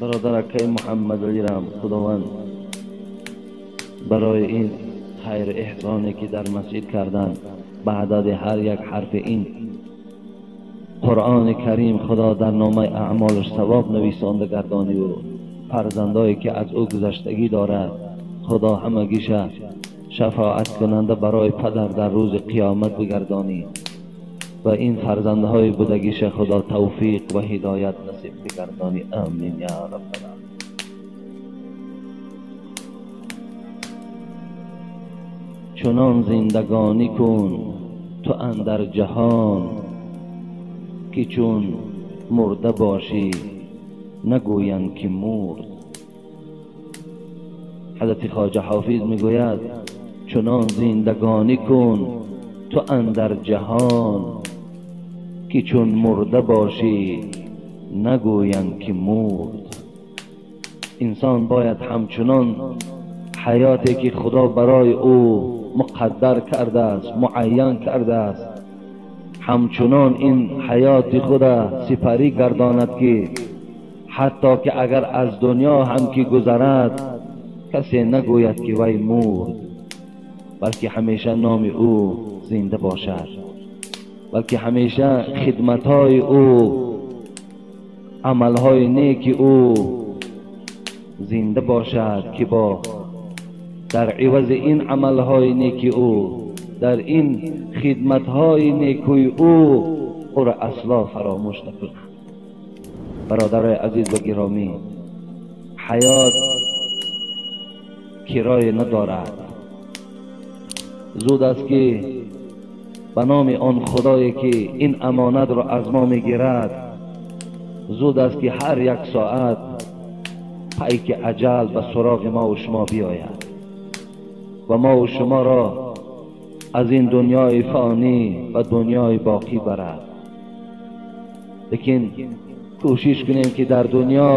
Бародар Муҳаммад Алӣ Худованд барои ин хайр эҳсоне ки дар масҷид карданд ба адади ҳар як ҳарфи ин Қуръони Карим Худо дар номаи аъмолаш савоб нависонда гардонӣ ва фарзандое ки аз ӯ гузаштагӣ дорад Худо ҳамагиша шафоат кунанда барои падар дар рӯзи қиёмат бигардонӣ ва ин фарзандҳои будагиша Худо тавфиқ ва ҳидоят насиб бигардонӣ. Амин я Раббал алямин. Чунон зиндагонӣ кун ту андар ҷаҳон ки чун мурда бошӣ нагӯянд ки мурд. Ҳазрати Хоҷа Ҳофиз мегӯяд чунон зиндагонӣ кун ту андар ҷаҳон ки чун мурда бошӣ нагӯянд ки мурд. Инсон бояд ҳамчунон ҳаёте ки Худо барои ӯ муқаддар кардааст, муайян кардааст, ҳамчунон ин ҳаёти худа сипарӣ гардонад ки ҳатто ки агар аз дунё ҳам ки гузарад касе нагӯяд ки вай мурд, балки ҳамеша номи ӯ зинда бошад, балки ҳамеша хидматҳои ӯ, амалҳои неки ӯ зинда бошад ки бо дар ивази ин амалҳои неки ӯ, дар ин хидматҳои некӯи ӯ ӯро асло фаромӯш накунад. Бародарои азиз ва гиромӣ, ҳаёт кирое надорад. Зуд аст ки ба номи он Худое ки ин амонатро аз мо мегирад, зуд аст ки ҳар як соат пайки аҷал ба суроғи мо ва шумо биёяд ва мо ва шуморо аз ин дунёи фонӣ ба дунёи боқӣ барад. Лекин кӯшиш кунем ки дар дунё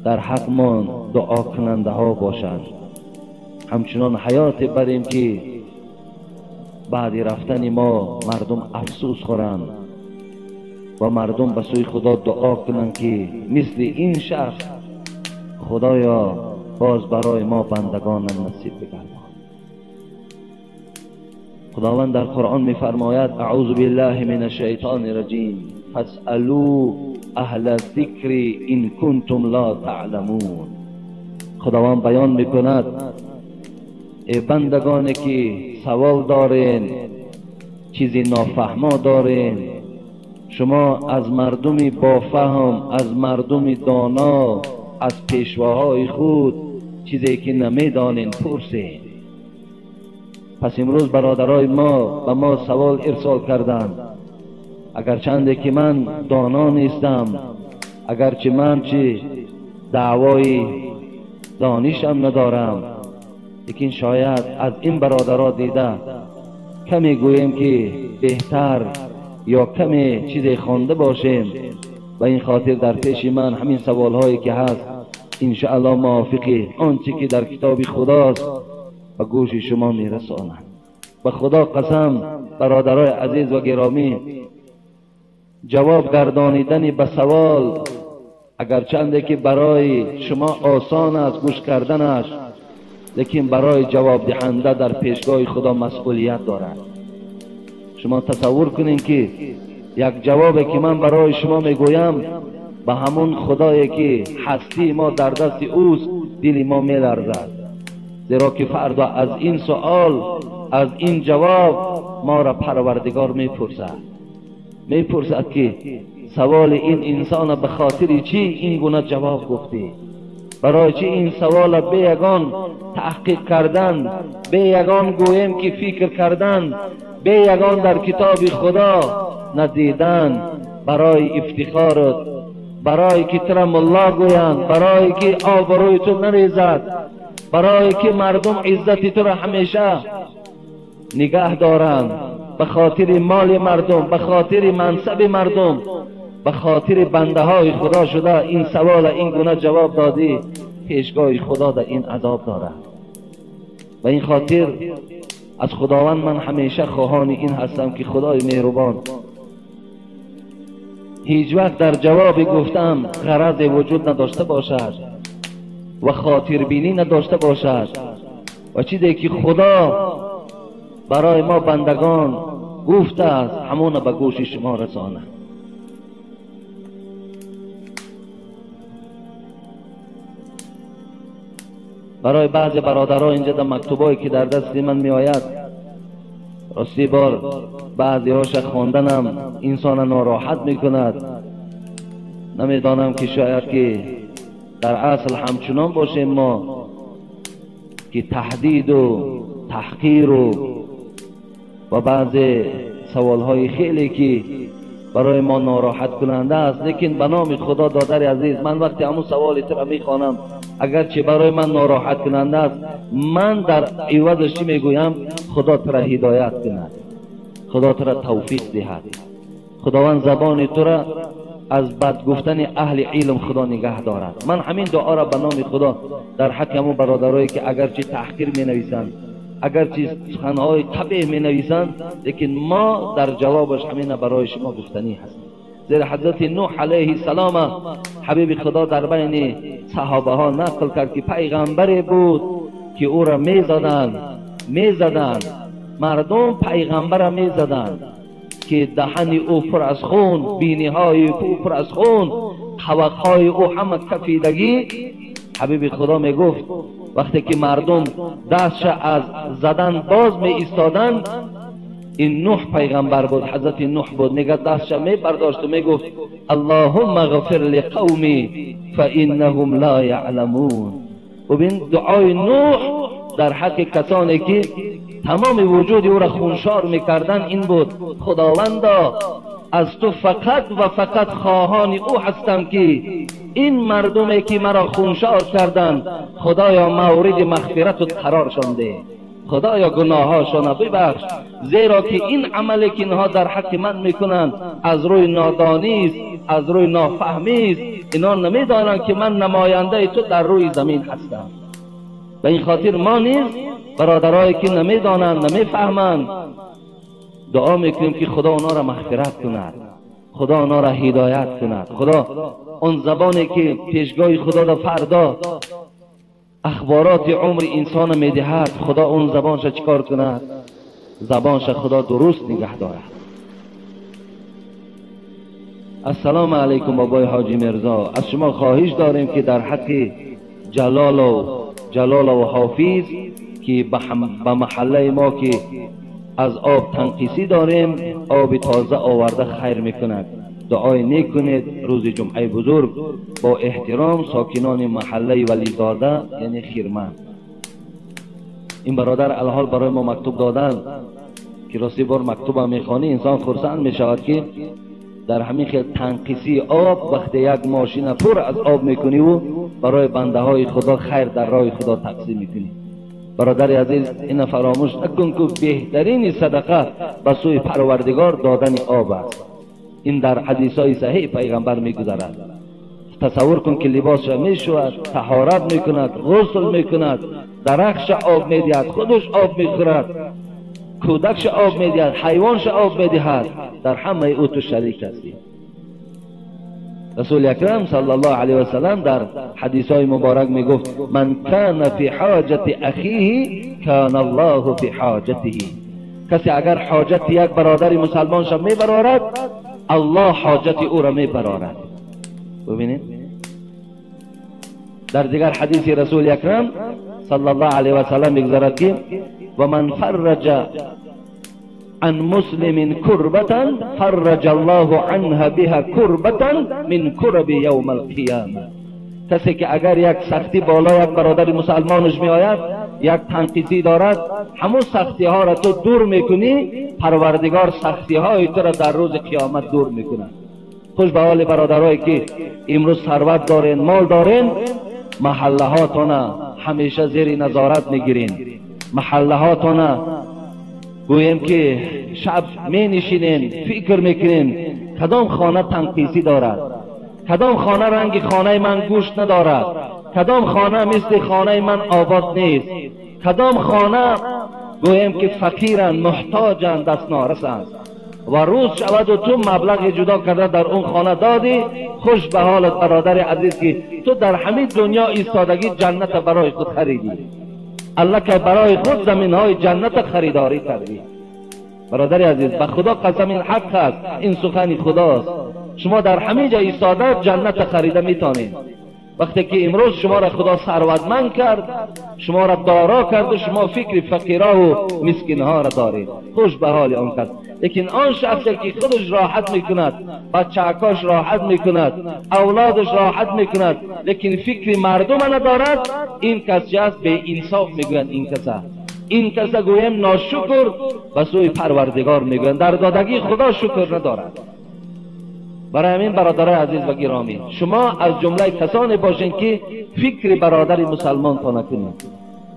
дар ҳақмон дуокунандаҳо бошанд, ҳамчунон ҳаёте барем ки баъди рафтани мо мардум афсӯс хӯранд ва мардум ба сӯи Худо дуо кунанд ки мисли ин шахс Худоё боз барои мо бандагонам насиб бигардон. Худованд дар Қуръон мефармояд: аъузу биллаҳи мин ашшайтони раҷим, фасъалу аҳла зикри ин кунтум ла таъламун. Худованд баён мекунад: эй бандагоне ки савол дорен, чизи нофаҳмо дорен, шумо аз мардуми бофаҳм, аз мардуми доно, аз пешвоҳои худ чизе ки намедонен пурсен. Пас имрӯз бародарои мо ба мо савол ирсол карданд. Агарчанде ки ман доно нестам, агарчи ман чи даъвои донишам надорам, лекин шояд аз ин бародаро дида каме гӯем ки беҳтар ё каме чизе хонда бошем. Ба ин хотир дар пеши ман ҳамин саволҳое ки ҳаст, иншааллоҳ мувофиқи он чи ки дар китоби Худост ба гӯши шумо мерасонам. Ба Худо қасам, бародарои азиз ва гиромӣ, ҷавоб гардонидани ба савол агарчанде ки барои шумо осон аст гӯш карданаш, лекин барои ҷавобдиҳанда дар пешгоҳи Худо масъулият дорад. Шумо тасаввур кунед ки як ҷавобе ки ман барои шумо мегӯям ба ҳамон Худое ки ҳастии мо дар дасти ӯст дили мо меларзад, зеро ки фардо аз ин суол, аз ин ҷавоб моро Парвардигор мепурсад. Мепурсад ки саволи ин инсона ба хотири чӣ ин гуна ҷавоб гуфтӣ? Барои чӣ ин савола бе ягон таҳқиқ кардан, бе ягон гӯем ки фикр кардан, бе ягон дар китоби Худо надидан, барои ифтихорат, барои ки тура мулло гӯянд, барои ки обрӯи ту нарезад, барои ки мардум иззати тура ҳамеша нигаҳ доранд, ба хотири моли мардум, ба хотири мансаби мардум, ба хотири бандаҳои Худо шуда ин савола ин гуна ҷавоб додӣ, пешгоҳи Худо дар ин азоб дорад. Ба ин хотир аз Худованд ман ҳамеша хоҳони ин ҳастам ки Худои меҳрубон هیچ وقت در جواب گفتم غرض وجود نداشته باشد و خاطربینی نداشته باشد و چیزی که خدا برای ما بندگان گفته است همون به گوش شما رسانه. برای بعض برادرها اینجا در مکتوبایی که در دست من می آید، راستی بار بعضی هاش خواندنم انسان ناراحت می کند. نمیدانم که شاید که در اصل همچنان باشیم ما که تهدید و تحقیر و بعض سوالهای خیلی که برای ما ناراحت کننده است. لیکن به نام خدا دادر عزیز، من وقتی همون سوال تو را میخوانم اگرچه برای من ناراحت کننده است، من در عوضش چی میگویم؟ خدا تو را هدایت کند، خدا تو را توفیق دهد، خداوند زبان تو را از بد گفتن اهل علم خدا نگه دارد. من همین دعا را به نام خدا در حق همون برادرایی که اگرچه تحقیر می نویسند، اگرچه سخنهای قبیح می نویسند، لیکن ما در جوابش همین برای شما گفتنی هستیم. زیرا حضرت نوح علیه السلام حبیب خدا در بین صحابه ها نقل کرد که پیغمبری بود که او را می زدند، مردم پیغمبر را می زدند که دهن او پر از خون، بینی های او پر از خون، قوقهای او همه کفیدگی. حبیب خدا می گفت وقتی که مردم دستش از زدن باز می ایستادند، این نوح پیغمبر بود، حضرت نوح بود، میگه دستش می برداشت و می گفت اللهم اغفر لقومی فانهم لا یعلمون. ببین دعای نوح در حق کسانی که تمام وجود او را خونشار میکردن این بود: خداوندا از تو فقط و فقط خواهان او هستم که این مردمی که مرا خونشار کردند خدایا مورد مغفرت قرارشان ده، خدایا گناهاشان ببخش، زیرا که این عملی که اینها در حق من میکنند از روی نادانی است، از روی نافهمی است، اینا نمیدانند که من نماینده تو در روی زمین هستم. به این خاطر ما نیز برادرایی که نمیدانند، نمیفهمند، دعا میکنیم که خدا اونا را مغفرت کند، خدا اونا را هدایت کند، خدا اون زبانی که پیشگاه خدا را فردا اخبارات عمر انسان میدهد، خدا اون زبانش چیکار کند؟ زبانش خدا درست نگه دارد. السلام علیکم بابای حاجی میرزا، از شما خواهش داریم که در حق جلال و حافظ که به محله ما که از آب تنقیصی داریم آب تازه آورده خیر میکند، دعای نیک کنید. روز جمعه بزرگ با احترام ساکنان محله ولیزاده یعنی خیرمند. این برادر الحال برای ما مکتوب دادن که راستی بار مکتوب هم میخوانی انسان خرسند میشود که در همین خیل تنقیصی آب وقتی یک ماشین پر از آب میکنی و برای بنده های خدا خیر در راه خدا تقسیم میکنی. برادر عزیز این فراموش نکن که بهترین صدقه به سوی پروردگار دادن آب است. این در حدیث های صحیح پیغمبر میگذرد. تصور کن که لباسش میشود، طهارت میکند، غسل میکند، درخش آب میدهد، خودش آب میخورد، کودکش آب میدهد، حیوانش آب میدهد، در همه او تو شریک هستی. رسول اکرم صلی الله علیه و سلم در حدیث های مبارک میگفت من کان فی حاجت اخیه کان الله فی حاجته. کسی اگر حاجت یک برادر مسلمانش میبرارد، الله حاجت او را میبرارد. ببینید در دیگر حدیث رسول اکرم صلی الله علیه و سلم میگذرد که و من فرج عن مسلم كربة فرج الله عنها بها كربة من كرب يوم القيامة. کسی که اگر یک سختی بالا یک برادر مسلمانش می آید، یک تنقیصی دارد، همون سختی ها را تو دور میکنی، پروردگار سختی های تو را در روز قیامت دور میکند. خوش به حال برادرایی که امروز ثروت دارین، مال دارین، محله هاتون همیشه زیر نظارت میگیرین، محله هاتون گوییم که شب می نشینین فکر میکنین کدام خانه تنقیصی دارد، کدام خانه رنگ خانه من گوشت ندارد، کدام خانه مثل خانه من آباد نیست، کدام خانه گوییم که فقیرن، محتاجن، دست نارسند. و روز شود و تو مبلغ جدا کرده در اون خانه دادی، خوش به حالت برادر عزیز که تو در همین دنیا ایستادگی جنت برای خود خریدی. الله که برای خود زمین های جنت خریداری کردی. برادر عزیز، به خدا قسم این حق است، این سخن خداست. شما در همین جا ایستاده جنت خریده میتونید. وقتی که امروز شما را خدا ثروتمند کرد، شما را دارا کرد و شما فکر فقیرا و مسکینها را دارید، خوش به حال آن کس. لیکن آن شخصی که خودش راحت میکند، بچه‌هاش راحت میکند، اولادش راحت میکند، لیکن فکر مردم ندارد، این کس جست به انصاف میگویند. این کس گویم ناشکر به سوی پروردگار میگویند، در دادگی خدا شکر ندارد. برای همین برادرای عزیز و گرامی، شما از جمله کسانی باشین که فکر برادر مسلمان تا نکنید،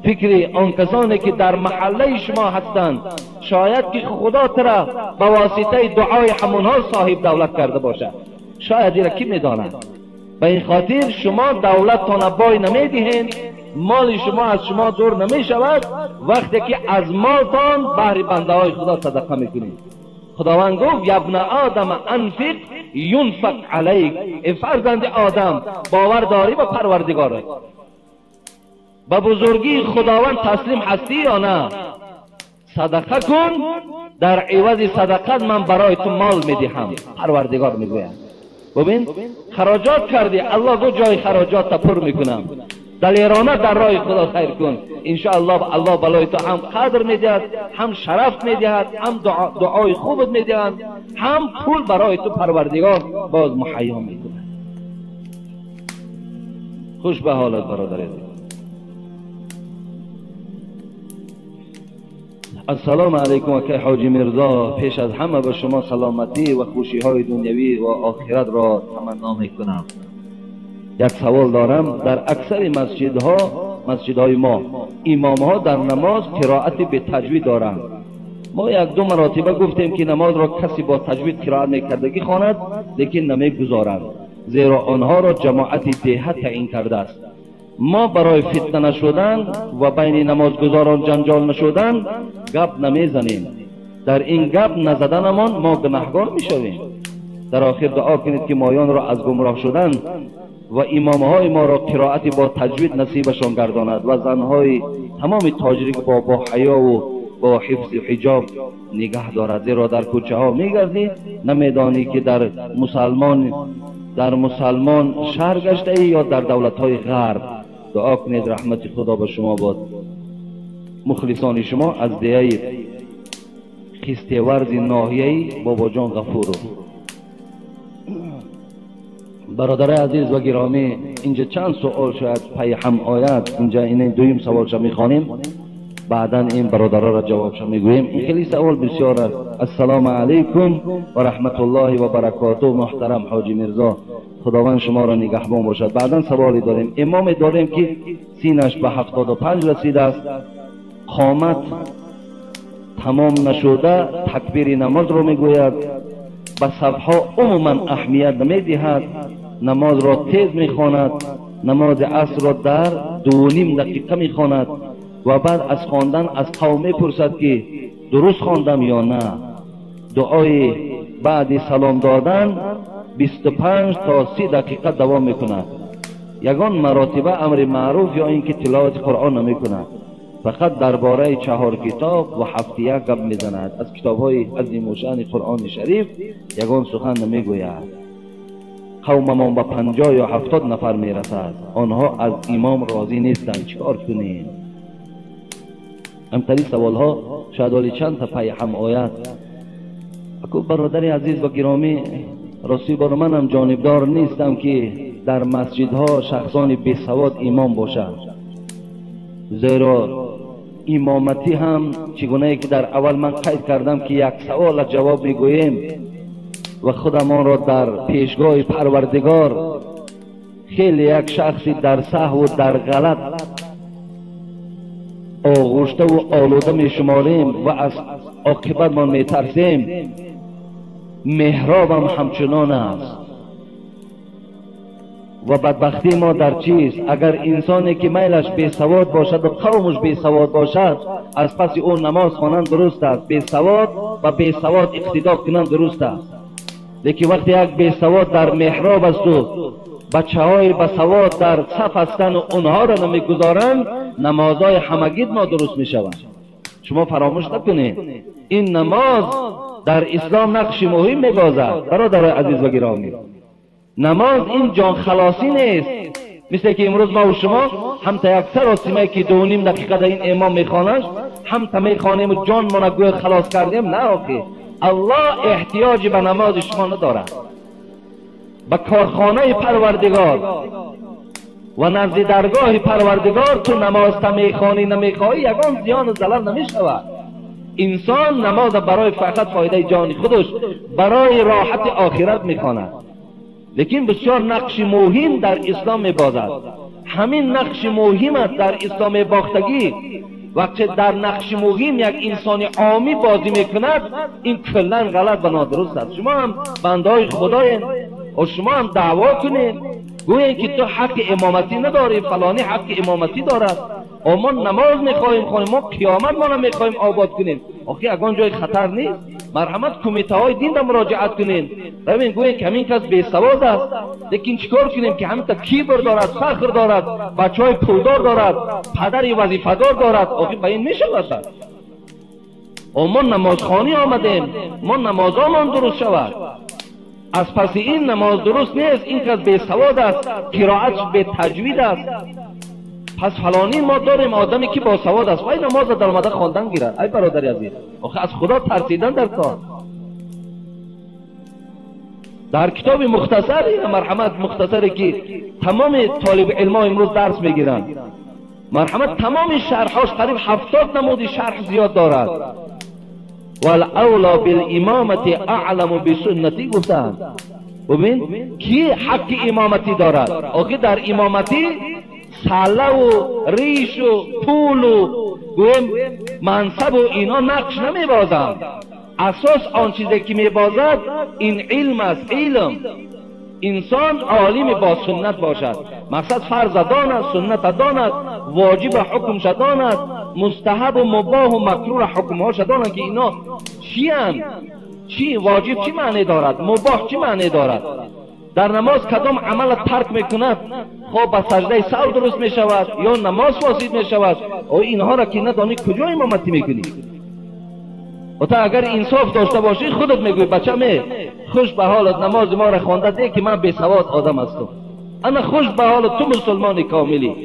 فکر آن کسانی که در محله شما هستند، شاید که خدا ترا به واسطه دعای همونها صاحب دولت کرده باشد، شاید این را کی میداند. به این خاطر شما دولت بای نمیدهین، مال شما از شما دور نمی شود وقتی که از مالتان بهر بنده های خدا صدقه میکنید. خداوند گفت یبن آدم انفق ینفق علیک. ای فرزند آدم، باور داری به پروردگارت، به بزرگی خداوند تسلیم هستی یا نه؟ صدقه کن، در عوض صدقت من برای تو مال میدهم. پروردگار میگوید ببین خراجات کردی، الله گفت جای خراجات تا پر میکنم، دلیرانه در راه خدا خیر کن، انشاءالله الله بالای تو هم قدر میدهد، هم شرف میدهد، هم دعای خوبت میدهد، هم پول برای تو پروردگار باز مهیا میکند. خوش به حالت برادر عزیز. السلام علیکم اکای حاجی میرزا، پیش از همه به شما سلامتی و خوشی های دنیوی و آخرت را تمنا میکنم. یک سوال دارم، در اکثر مسجدهای ما امام ها در نماز قرائت به تجوید دارند. ما یک دو مراتبه گفتیم که نماز را کسی با تجوید قرائت نکردگی خواند، لیکن نمیگذارند، زیرا آنها را جماعت دهه تعیین کرده است. ما برای فتنه نشدن و بین نمازگزاران جنجال نشدن گپ نمیزنیم. در این گپ نزدنمان ما گناهگار میشویم. در آخر دعا کنید که مایان را از گمراه شدن و امامهای ما را قرائت با تجوید نصیبشان گرداند و زنهای تمام تاجری با حیا و با حفظ حجاب نگه دارد، زیرا در کوچه ها میگردی نمیدانی که در مسلمان شهر گشته ای یا در دولت های غرب. دعا کنید رحمت خدا به شما باد. مخلصان شما از دیه خسته‌ورز ناحیه بابا جان غفورو. برادر عزیز و گرامی، اینجا چند سوال شاید پی هم آید، اینجا این دویم سوالش میخوانیم، بعدا این برادرها را جوابش میگوییم. این خیلی سوال بسیار است. السلام علیکم و رحمت الله و برکاته. محترم حاجی میرزا، خداوند شما را نگهبان باشد. بعدا سوالی داریم. امام داریم که سینش به 75 رسیده است، قامت تمام نشده تکبیر نماز رو میگوید، به صفها عموما اهمیت نمیدهد، نماز را تیز میخواند، نماز عصر را در 2.5 دقیقه میخواند و بعد از خواندن از قوم میپرسد که درست خواندم یا نه. دعای بعد سلام دادن 25 تا 30 دقیقه دوام میکند. یگان مراتبه امر معروف یا اینکه تلاوت قرآن نمیکند، فقط درباره 4 کتاب و 7 گپ میزند. از کتابهای عظیم و شأن قرآن شریف یگان سخن نمیگوید. قوممان به 50 یا 70 نفر میرسد، آنها از امام راضی نیستند، چیکار کنیم؟ همتری سوال ها شاید ولی چند تا پی هم آید. اکو برادر عزیز و گرامی، راستی بار من هم جانبدار نیستم که در مسجدها شخصان بی سواد امام باشند، زیرا امامتی هم چگونه که در اول من قید کردم که یک سوال جواب میگوییم و خودمان را در پیشگاه پروردگار خیلی یک شخصی در سهو و در غلط آغشته و آلوده می شماریم و از عاقبت ما می ترسیم. محراب هم همچنان است و بدبختی ما در چیست؟ اگر انسانی که میلش بی سواد باشد و قومش بی سواد باشد، از پس او نماز خوانند درست است، بی سواد و بی سواد اقتدا کنند درست است. لیکن وقتی یک بی سواد در محراب است و بچه های بسواد در صف هستند و اونها را نمیگذارند، نمازهای همگی نادرست می شوند. شما فراموش نکنید این نماز در اسلام نقش مهم میبازد. برادرای عزیز و گرامی، نماز این جان خلاصی نیست، مثل که امروز ما و شما هم تا یک سراسیمه که 2.5 دقیقه در این امام میخوانند هم تا میخوانیم و جان ما گویا خلاص کردیم. نه آخه، الله احتیاج به نماز شما ندارد. به کارخانه پروردگار و نزد درگاه پروردگار تو نماز تا میخوانی نمیخوایی یگان زیان و ضرر نمیشود. انسان نماز برای فقط فایده جان خودش، برای راحت آخرت میخواند، لیکن بسیار نقش مهم در اسلام میبازد. همین نقش مهم در اسلام باختگی، وقتی در نقش مهم یک انسان عامی بازی میکند، این کلا غلط و نادرست است. شما هم بنده های خداین و شما هم دعوا کنید، گویین که تو حق امامتی نداری، فلانی حق امامتی دارد، و ما نماز میخواهیم خواهیم، ما قیامت ما نمیخواهیم آباد کنیم. آخه اگان جای خطر نیست؟ مرحمت کمیته های دین را مراجعت کنین، ببین گویین که همین کس بی سواد است، لیکن چیکار کنیم که همین تا کیبر دارد، فخر دارد، بچه های پولدار دارد، پدر وظیفه‌دار دارد. آخه به این میشود؟ و ما نمازخوانی آمدیم، ما نمازامان درست شود. از پس این نماز درست نیست، این کس بی سواد است، قرائتش بی تجوید است، پس فلانی ما داریم آدمی که با سواد است، وای نماز در آمده خواندن گیرد. ای برادر عزیز، آخه از خدا ترسیدن در کار. در کتاب مختصر، این مرحمت مختصری که تمام طالب علما امروز درس میگیرند، مرحمت تمام شرحاش قریب 70 نمود شرح زیاد دارد. والاولا بالامامت اعلم بسنتی گفتند. ببین کی حق امامتی دارد؟ آخه در امامتی سله و ریش و پول و گویم منصب و اینا نقش نمیبازند. اساس آن چیزی که میبازد این علم است. علم، انسان عالم با سنت باشد، مقصد فرض داند، سنت داند، واجب حکمش داند، مستحب و مباح و مکروه حکمهاش داند که اینا چی هن؟ چی واجب چی معنی دارد، مباح چی معنی دارد، در نماز کدام عمل ترک میکند خب به سجده سهو درست میشود یا نماز فاسد میشود. او اینها را که ندانی کجا امامتی میکنی؟ و تا اگر انصاف داشته باشی خودت میگوی بچه می خوش به حالت نماز ما را خوانده ده که من بی سواد آدم هستم، انا خوش به حالت تو مسلمان کاملی.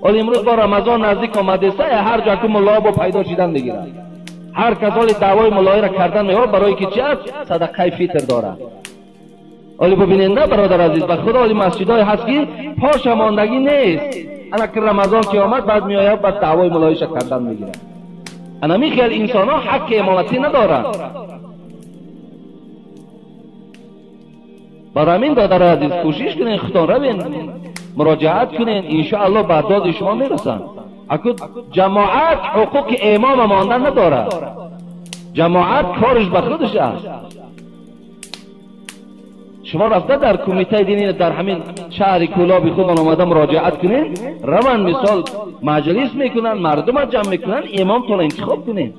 ولی امروز با رمضان نزدیک آمده سه هر جا که ملا با پیدا شدن میگیرد، هر کس حال دعوای ملایی را کردن میاد برای که چی است؟ صدقه فطر دارد. ولی ببینید نه برادر عزیز، به خدا حالی مسجدهای هست که پاش ماندگی نیست، انا که رمضان که آمد بعد میآید بعد دعوای ملاییش کردن میگیرد. انا میخیال انسان ها حق امامتی ندارند. برای همین برادر عزیز کوشش کنین، خودتان روین مراجعت کنین، انشاءالله بعد داد شما میرسن. اکو جماعت حقوق امام ماندن ندارد، جماعت کارش به خودش است. شما رفته در کمیته دینی در همین شهر کولاب خودمان آمده مراجعت کنین، روان مثال مجلس میکنن، مردم جمع میکنن، امامتون انتخاب کنین.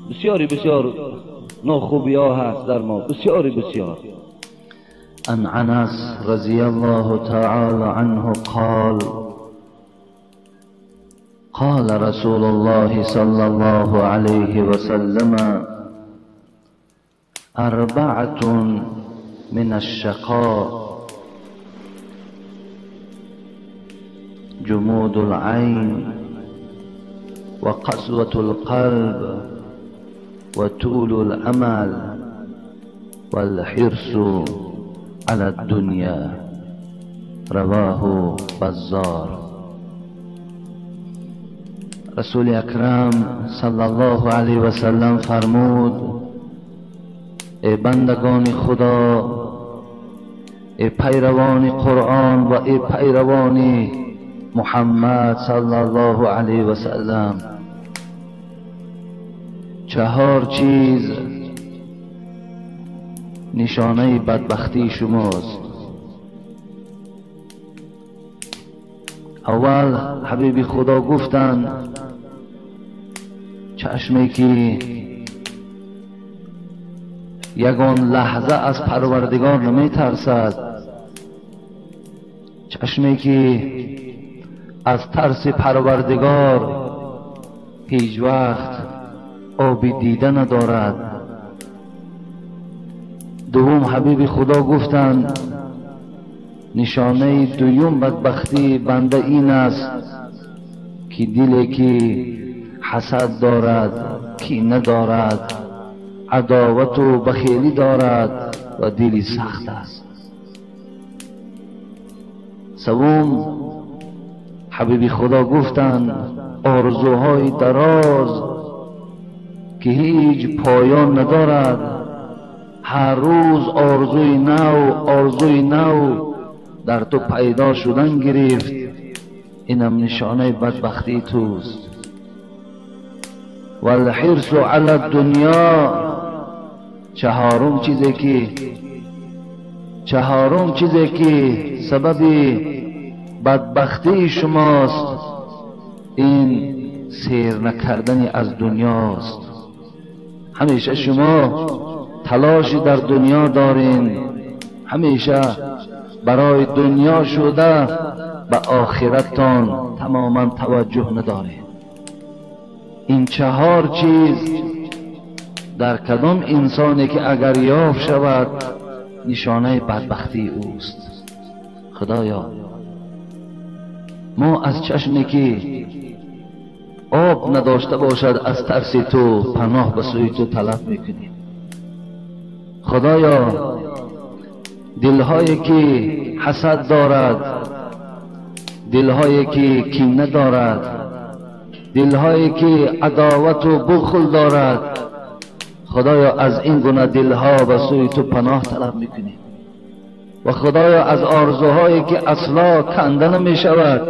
بسیاری بسیار ناخوبی ها هست در ما، بسیاری بسیار. عن انس رضی الله تعالی عنه قال قال رسول الله صلى الله عليه وسلم أربعة من الشقاء جمود العين وقسوة القلب وطول الأمل والحرص على الدنيا رواه بزار. رسول اکرم صلی الله علیه و سلم فرمود ای بندگان خدا، ای پیروان قرآن و ای پیروان محمد صلی الله علیه و سلم: چهار چیز نشانه بدبختی شماست. اول حبیب خدا گفتند چشمی که یگان لحظه از پروردگار نمی ترسد، چشمی که از ترس پروردگار هیچ وقت آبی دیده ندارد. دوم حبیب خدا گفتند نشانه دوم بدبختی بنده این است که دلی که حسد دارد، کینه دارد، عداوت و بخیلی دارد و دلی سخت است. سوم حبیب خدا گفتند آرزوهای دراز که هیچ پایان ندارد، هر روز آرزوی نو، آرزوی نو در تو پیدا شدن گرفت، اینم نشانه بدبختی توست. والحرص علی الدنیا، چهارم چیزی که سبب بدبختی شماست این سیر نکردن از دنیاست. همیشه شما تلاش در دنیا دارین، همیشه برای دنیا شده به آخرتان تماما توجه ندارین. این چهار چیز در کدام انسانی که اگر یافت شود نشانه بدبختی اوست. خدایا ما از چشمی که آب نداشته باشد از ترس تو پناه به سوی تو طلب میکنیم. خدایا دلهایی که حسد دارد، دلهایی که کینه دارد، دلهایی که عداوت و بخل دارد، خدایا از این گونه دلها به سوی تو پناه طلب میکنیم. و خدایا از آرزوهایی که اصلا کنده نمی شود،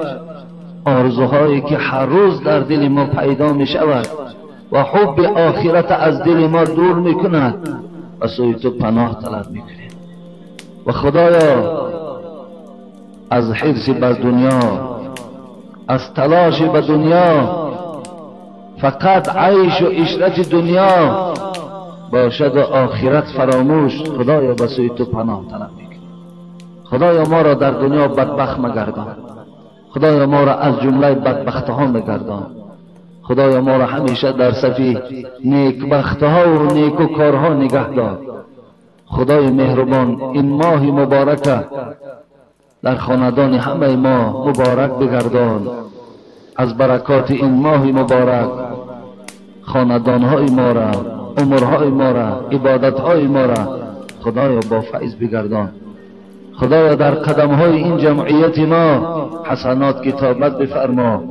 آرزوهایی که هر روز در دل ما پیدا می شود و حب آخرت از دل ما دور می کند، به سوی تو پناه طلب می کنیم. و خدایا از حرص بر دنیا، از تلاش به دنیا، فقط عیش و عشرت دنیا باشد و آخرت فراموش، خدایا به سوی تو پناه طلب میکنیم. خدایا ما را در دنیا بدبخت مگردان، خدایا ما را از جمله بدبختها مگردان، خدایا ما را همیشه در صف نیکبختها و نیکوکارها نگه دار. خدای مهربان این ماه مبارکه در خاندان همه ما مبارک بگردان. از برکات این ماه مبارک خاندانهای ما را، عمرهای ما را، عبادتهای ما را خدایا با فیض بگردان. خدایا در قدمهای این جمعیت ما حسنات کتابت بفرما،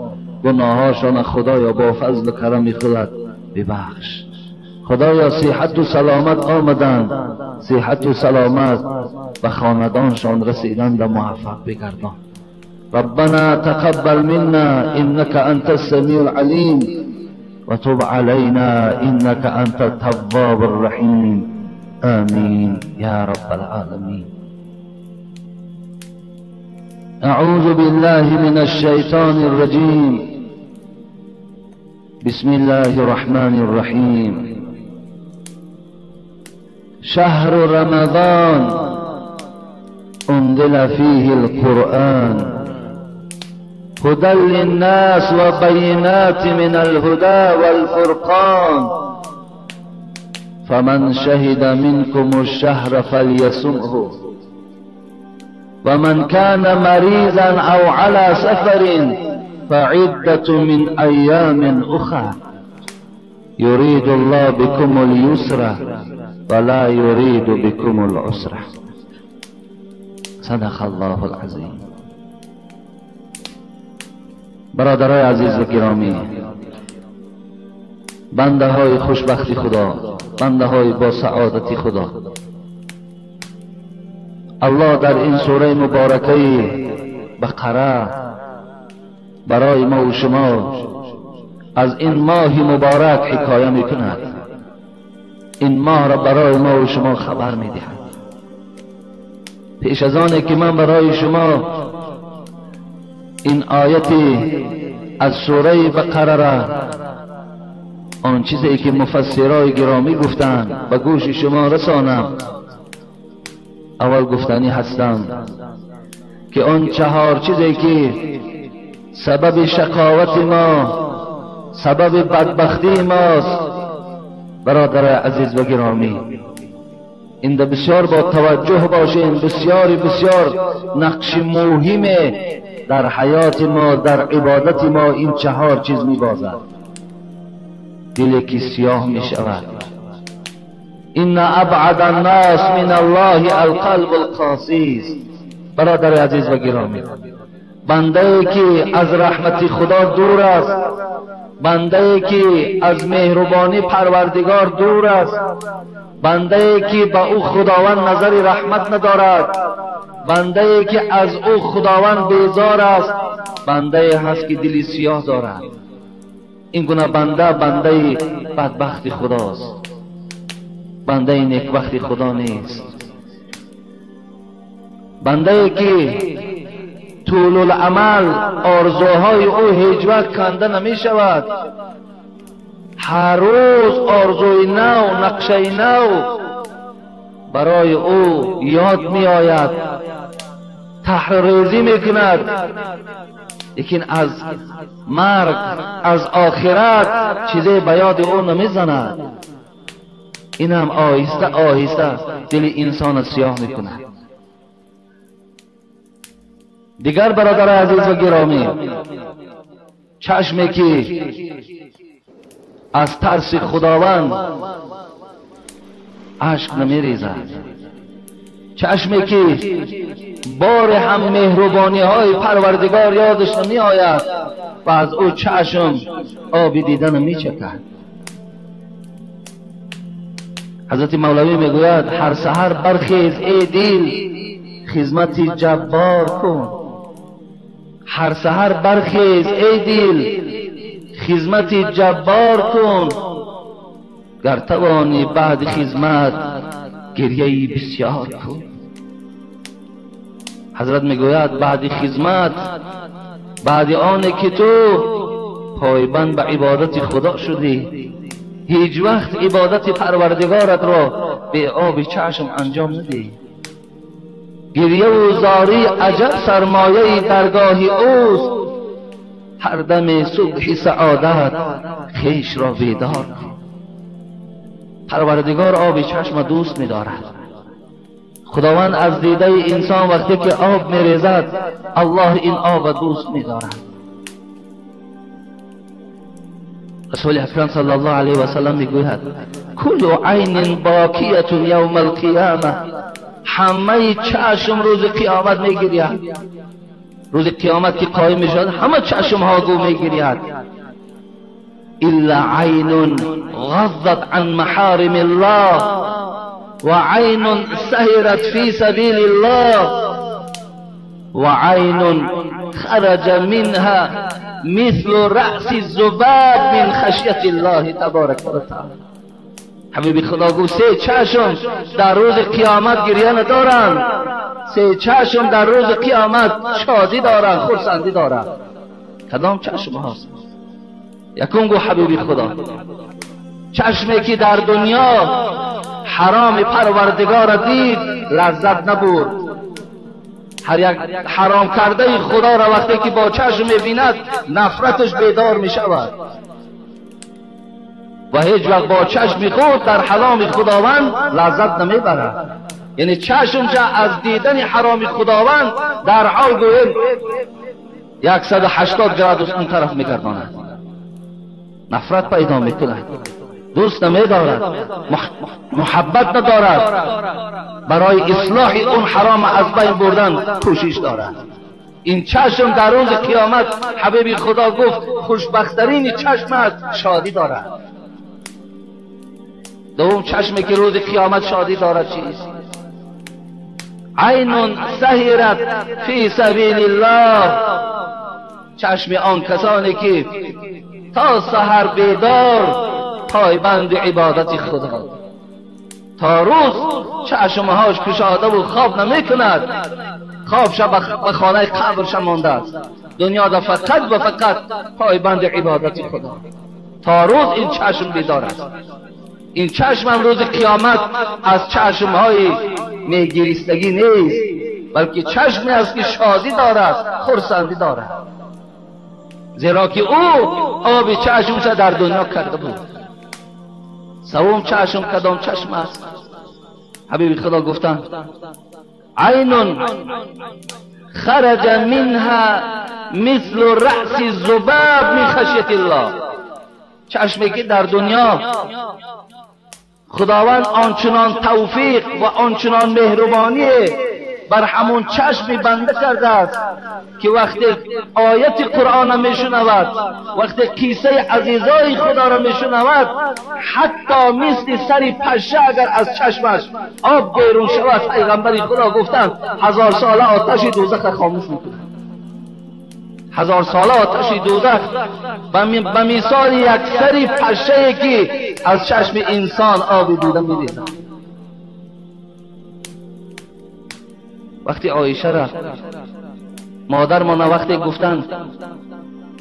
گناهاشان خدایا با فضل و کرم خودت ببخش. خدایا صحت و سلامت آمدند، صحت و سلامت به خاندانشان رسیدند و موفق بگردان. ربنا تقبل منا انك انت السميع العليم وتب علينا انك انت التواب الرحيم، آمين يا رب العالمين. اعوذ بالله من الشیطان الرجیم، بسم الله الرحمن الرحیم. شهر رمضان انزل فيه القرآن هدى للناس وبينات من الهدى والفرقان، فمن شهد منكم الشهر فليصمه، ومن كان مريضا أو على سفر فعدة من أيام أخرى، يريد الله بكم اليسر ولا يريد بكم العسر. صدق الله العظیم. برادرای عزیز و گرامی، بنده های خوشبختی خدا، بنده های با سعادت خدا، الله در این سوره مبارکه بقره برای ما و شما از این ماه مبارک حکایه میکند. این ماه را برای ما و شما خبر میدهد. پیش از آنه که من برای شما این آیت از سوره بقره را، آن چیزی که مفسرای گرامی گفتند، به گوش شما رسانم، اول گفتنی هستم که آن چهار چیزی که سبب شقاوت ما، سبب بدبختی ماست، برادر عزیز و گرامی، این بسیار با توجه باشیم. بسیار بسیار نقش مهم در حیات ما، در عبادت ما این چهار چیز میبازد. دلی که سیاه می شود. ان ابعد الناس من الله القلب القاسی. برادر عزیز و گرامی، بنده ای که از رحمت خدا دور است، بنده ای که از مهربانی پروردگار دور است، بنده ای که به او خداوند نظر رحمت ندارد، بنده ای که از او خداوند بیزار است، بنده ای هست که دلی سیاه دارد. این گونه بنده، بنده بدبخت خداست، بنده نیکبخت خدا نیست. بنده ای که طول العمل آرزوهای او هیچ وقت کنده نمی شود، هر روز آرزوی نو، نقشه نو برای او یاد می آید، تحریزی می کند، لیکن از مرگ، از آخرت چیزی به یاد او نمی زند. این هم آهسته آهسته دل انسان سیاه می کند. دیگر برادر عزیز و گرامی، چشمی که از ترس خداوند اشک نمی ریزد، چشمی که بار هم مهربانی های پروردگار یادش نمی آید و از او چشم آب دیدن نمی چکد. حضرت مولوی میگوید هر سحر برخیز ای دل، خدمت جبار کن. هر سحر برخیز ای دل، خدمت جبار کن، گر توانی بعد خدمت گریه بسیار کن. حضرت میگوید بعد خدمت، بعد آن که تو پایبند به عبادت خدا شدی، هیچ وقت عبادت پروردگارت را به آب چشم انجام ندی. گریه و زاری عجب سرمایه درگاه اوست، هر دم صبح سعادت خویش را بیدار کن. پروردگار آب چشم دوست می‌دارد. خداوند از دیده انسان وقتی که آب می‌ریزد، الله این آب دوست می‌دارد. رسول اکرم صلی الله علیه و سلم میگوید کل عین باکیة یوم القیامه، همه چشم روز قیامت میگرید. روز قیامت که قایم میشد همه چشم ها گو میگرید، الا عین غضت عن محارم الله و عین سهرت فی سبیل الله و عین خرج منها مثل رأس الذباب من خشیت الله تبارک و تعالی. حبیب خدا گفت سه چشم در روز قیامت گریه ندارند، سه چشم در روز قیامت شادی دارند، خرسندی دارند. کدام چشم هاست؟ یکم گفت حبیب خدا چشمی که در دنیا حرام پروردگار دید لذت نبرد. هر یک حرام کرده خدا را وقتی که با چشم میبیند نفرتش بیدار میشود و هیچ وقت با چشم خود در حرام خداوند لذت نمیبرد. یعنی چشم چه از دیدن حرام خداوند در حال گویم 180 گراد اون طرف میگرداند، نفرت پیدا میکند، دوست نمیدارد، محبت ندارد، برای اصلاح اون حرام از بین بردن کوشش دارد. این چشم در روز قیامت حبیب خدا گفت خوشبخترین چشم است، شادی دارد. دوم چشمی که روز قیامت شادی دارد چیست؟ عین سهرت فی سبیل الله، چشم آن کسانی که تا سحر بیدار پایبند عبادت خدا، تا روز چشمهاش کشاده و خواب نمی کند، خواب شب به خانه قبرش مانده است. دنیا در فقط و فقط پایبند عبادت خدا، تا روز این چشم بیدار است. این چشم هم روز قیامت از چشمهای میگریستگی نیست، بلکه چشمی است که شادی دارد، خرسندی دارد، زیرا که او آب چشمش در دنیا کرده بود. سوم چشم کدام چشم است؟ حبیب خدا گفتند عین خرج منها مثل رأس الذباب من خشیت الله. چشمی که در دنیا خداوند آنچنان توفیق و آنچنان مهربانی بر همون چشم بنده کرده است که وقتی آیت قرآن میشنود، وقتی قصه عزیزای خدا را میشنود، حتی مثل سر پشه اگر از چشمش آب بیرون شود، پیغمبر خدا گفتند 1000 ساله آتش دوزخ خاموش میکند. 1000 ساله آتش دوزخ به مثال یک سر پشه که از چشم انسان آب دیده میریزد. وقتی عایشه را مادر ما وقتی گفتند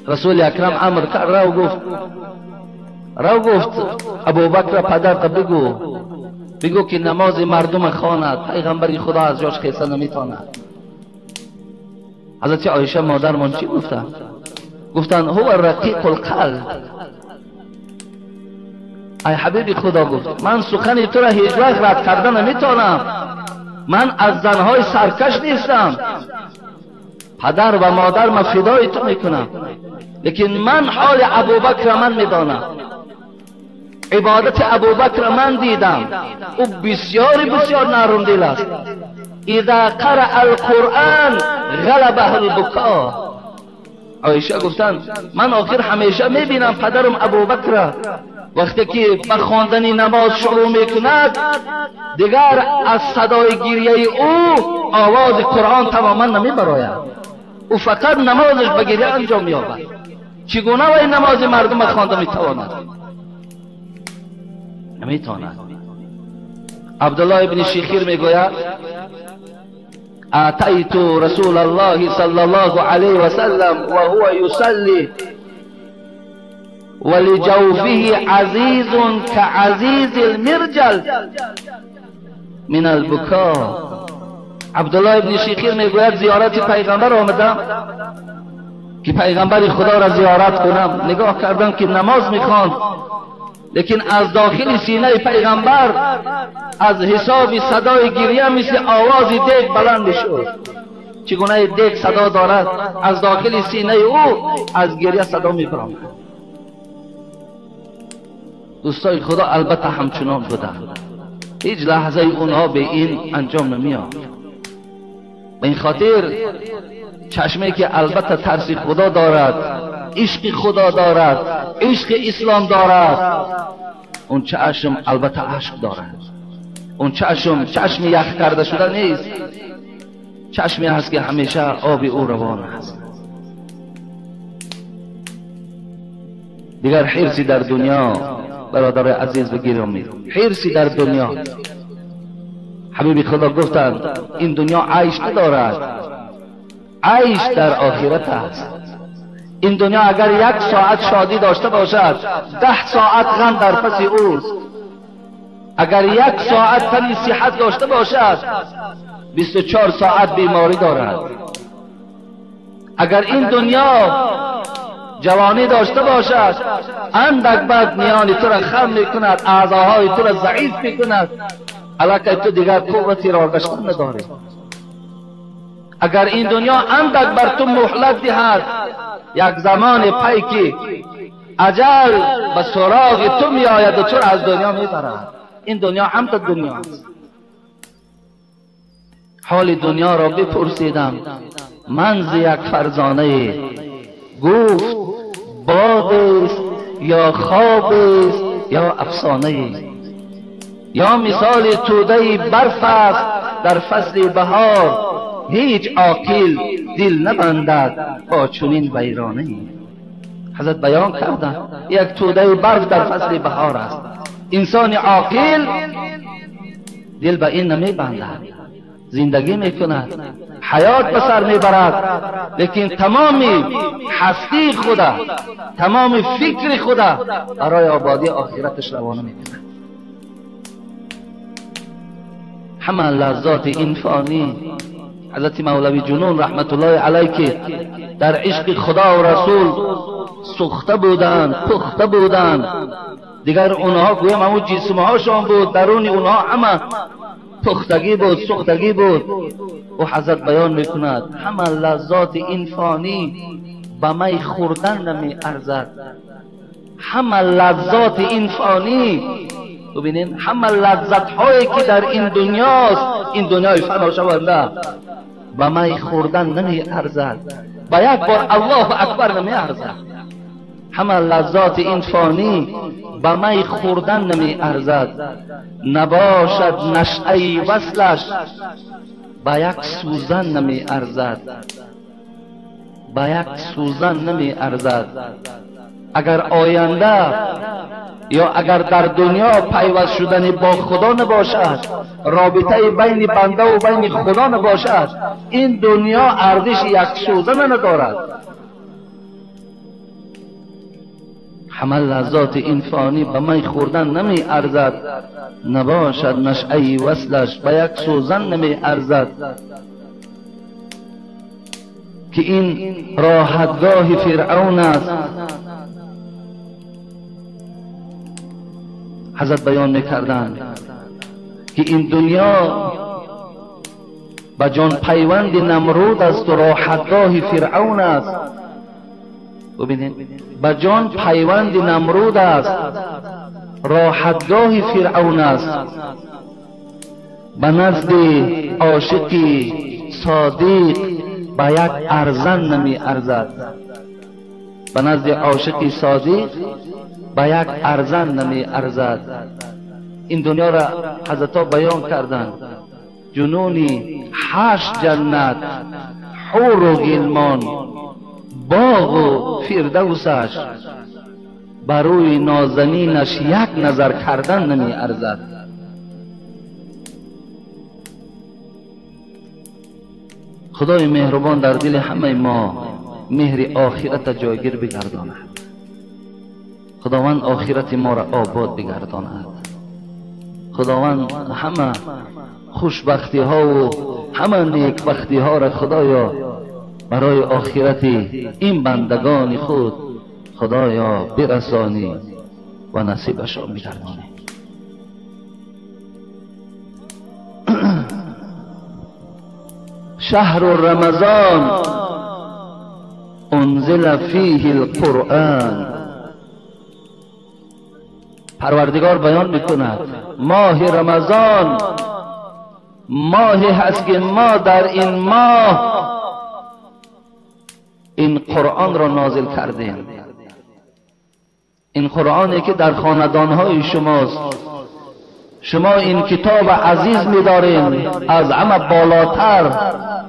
رسول اکرم امر کرد، رو گفت، رو گفت ابوبکر پدرت بگو، بگو که نماز مردم خواند، پیغمبر خدا از جاش خیسته نمیتواند. حضرت عایشه مادرمان چی گفتند؟ گفتند هو رقیق القلب. ای حبیب خدا، گفت من سخن تو را هیچ وقت رد کرده نمیتونم، من از زنهای سرکش نیستم، پدر و مادر من فدای تو میکنم، لیکن من حال ابوبکر من میدانم، عبادت ابوبکر من دیدم، او بسیار بسیار نرم دل است. اذا قرأ القرآن غلبه البکا. عایشه گفتند من آخر همیشه میبینم پدرم ابوبکر وقتی که به خواندن نماز شروع میکند، دیگر از صدای گریه او آواز قرآن تماما نمیبراید، او فقط نمازش به گریه انجام مییابد. چگونه وی نماز مردم خوانده میتواند؟ نمیتواند. عبدالله ابن شیخیر میگوید اتیت رسول الله صلی الله علیه وسلم وهو یصلی ولجوفه عزیز كعزیز المرجل من البکا. عبدالله ابن شیخیر میگوید زیارت پیغمبر آمدم که پیغمبر خدا را زیارت کنم، نگاه کردم که نماز میخواند، لیکن از داخل سینه پیغمبر از حساب صدای گریه مثل آواز دیگ بلند شد. چگونه دیگ صدا دارد، از داخل سینه او از گریه صدا میبرآمد. دوستای خدا البته همچنان بودند، هیچ لحظه اونها به این انجام نمیاد. به این خاطر چشمه که البته ترس خدا دارد، عشق خدا دارد، عشق اسلام دارد، اون چشم البته عشق دارد. اون چشم چشم یخ کرده شده نیست، چشمی هست که همیشه آب او روان است. دیگر حرصی در دنیا برادر عزیز و گرامی، حرصی در دنیا، حبیب خدا گفتند این دنیا عیش ندارد، عیش در آخرت است. این دنیا اگر 1 ساعت شادی داشته باشد، 10 ساعت غم در پس اوست. اگر 1 ساعت تنی صحت داشته باشد، 24 ساعت بیماری دارد. اگر این دنیا جوانی داشته باشد، اندک بعد میان تو را خم میکند، اعضاهای تو را ضعیف میکند، علاقه تو دیگر قوتی را گشتن نداری. اگر این دنیا اندک بر تو مهلت دهد، یک زمان پیکی اجل به سراغ تو میآید و تو را از دنیا میبرد. این دنیا هم تا دنیا است. حال دنیا را بپرسیدم من ز یک فرزانه، گفت باد است یا خواب است یا افسانه، یا مثال توده برف است در فصل بهار، هیچ عاقل دل نبندد با چنین ویرانه ای. حضرت بیان کردند یک توده برف در فصل بهار است. انسان عاقل دل به این نمیبندد، زندگی میکند، حیات به سر میبرد، لیکن تمام هستی خدا، تمام فکر خدا برای آبادی آخرتش روانه میکند. همه لذات این فانی، حضرت مولوی جنون رحمت الله علیه که در عشق خدا و رسول سوخته بودند، پخته بودند، دیگر اونها گویم همون جسمهاشان بود، درون اونها همه پختگی بود، سوختگی بود. او حضرت بیان میکند همه لذات این فانی به می خوردن نمی ارزد. همه لذات این فانی، ببینین همه لذت هایی که در این دنیاست، این دنیای فنا شونده، به می خوردن نمی ارزد، به یک بار الله اکبر نمی ارزد. همه لذات این فانی به می خوردن نمی ارزد، نباشد نشأه وصلش به یک سوزن نمی ارزد، به یک سوزن نمی ارزد. اگر آینده یا اگر در دنیا پیوست شدن با خدا نباشد، رابطه بین بنده و بین خدا نباشد، این دنیا ارزش یک سوزن ندارد. همه لذات این فانی به می خوردن نمی ارزد، نباشد نشأه وصلش به یک سوزن نمی ارزد. که این راحتگاه فرعون است. حضرت بیان میکردند که این دنیا به جان پیوند نمرود است و راحتگاه فرعون است. ببینید، به جان پیوند نمرود است، راحتگاه فرعون است. به نزد عاشقی صادق به یک ارزن نمی ارزد. به نزد عاشقی صادق به یک ارزن نمی ارزد. این دنیا را حضرت بیان کردند. جنونی 8 جنت، حور و غلمان، باغ و فردوسش، بروی نازنینش یک نظر کردن نمی ارزد. خدای مهربان در دل همه ما مهر آخرت جایگیر بگرداند. خداوند آخرت ما را آباد بگرداند. خداوند همه خوشبختی ها و همه نیکبختی ها را خدایا برای آخرت این بندگان خود خدایا برسانی و نصیبشان بگردانی. شهر رمضان انزل فیه القرآن. پروردگار بیان میکند ماه رمضان ماهی هست که ما در این ماه این قرآن را نازل کردیم. این قرآنی که در خاندانهای شماست، شما این کتاب عزیز می‌دارین، از همه بالاتر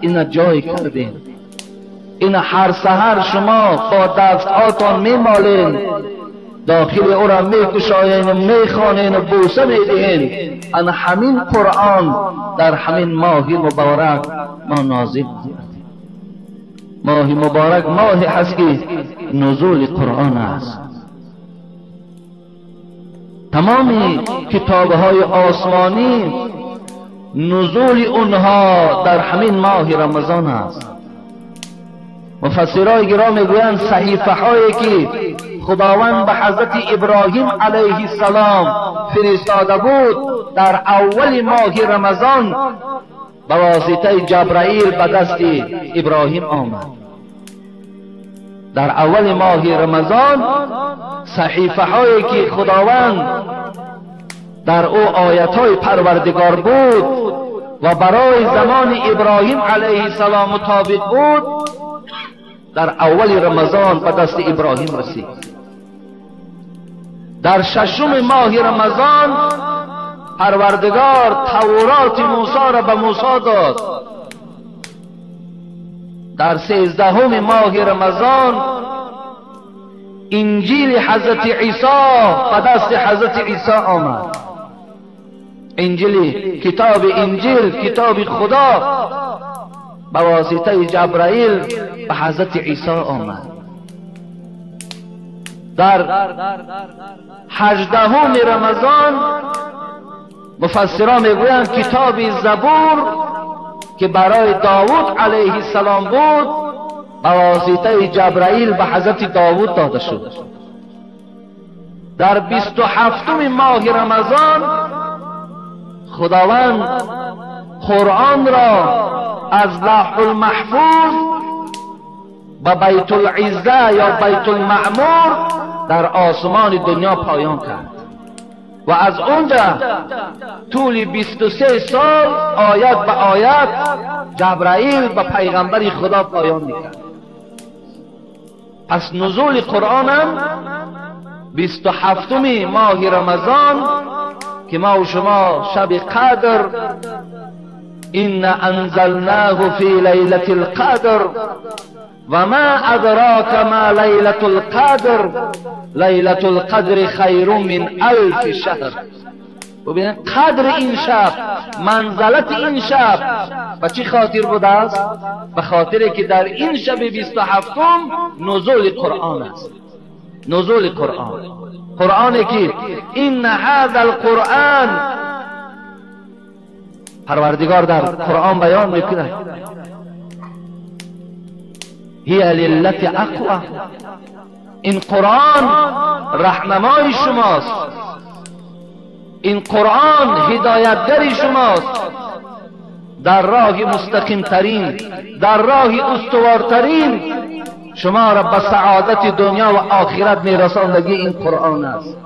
این جای کردین. این هر سحر شما با دستهاتان میمالین، داخل او را میکشاین و میخوانین و بوسه میدهین. ان همین قرآن در همین ماه مبارک ما نازل کردیم. ماه مبارک ماهی هست که نزول قرآن است. تمام کتابهای آسمانی نزول اونها در همین ماه رمضان است. مفسرای گرامی میگویند صحیفه هایی که خداوند به حضرت ابراهیم علیه السلام فرستاده بود در اول ماه رمضان به واسطه جبرائیل به دست ابراهیم آمد. در اول ماه رمضان صحیفه هایی که خداوند در او آیت های پروردگار بود و برای زمان ابراهیم علیه السلام مطابق بود، در اول رمضان به دست ابراهیم رسید. در ششم ماه رمضان پروردگار تورات موسی را به موسی داد. در 13 ماه رمضان انجیل حضرت عیسی به دست حضرت عیسی آمد. انجیل، کتاب انجیل، کتاب خدا به واسطه جبرائیل به حضرت عیسی آمد. در 18 رمضان مفسران میگویند کتاب زبور که برای داوود علیه السلام بود به واسطه جبرائیل به حضرت داوود داده شد. در 27 ماه رمضان خداوند قرآن را از لوح المحفوظ به بیت العزه یا بیت المعمور در آسمان دنیا پایان کرد و از اونجا طول 23 سال آیت به آیت جبرائیل به پیغمبر خدا پایان میکرد. پس نزول قرآن هم 27 ماه رمضان که ما و شما شب قدر، إن أنزلناه في ليلة القدر وما أدراك ما ليلة القدر ليلة القدر خير من 1000 شهر. ببینید قدر این شب، منزلت این شب به چی خاطر بوده است؟ به خاطر که در این شب 27 نزول قرآن است. نزول قرآن، قرآنی که این هذا القرآن، پروردگار در قرآن بیان میکند هی للتی اقوى، این قرآن رهنمای شماست، این قرآن هدایتگر شماست در راه مستقیم ترین، در راه استوارترین، شما را به سعادت دنیا و آخرت میرساندگی این قرآن است.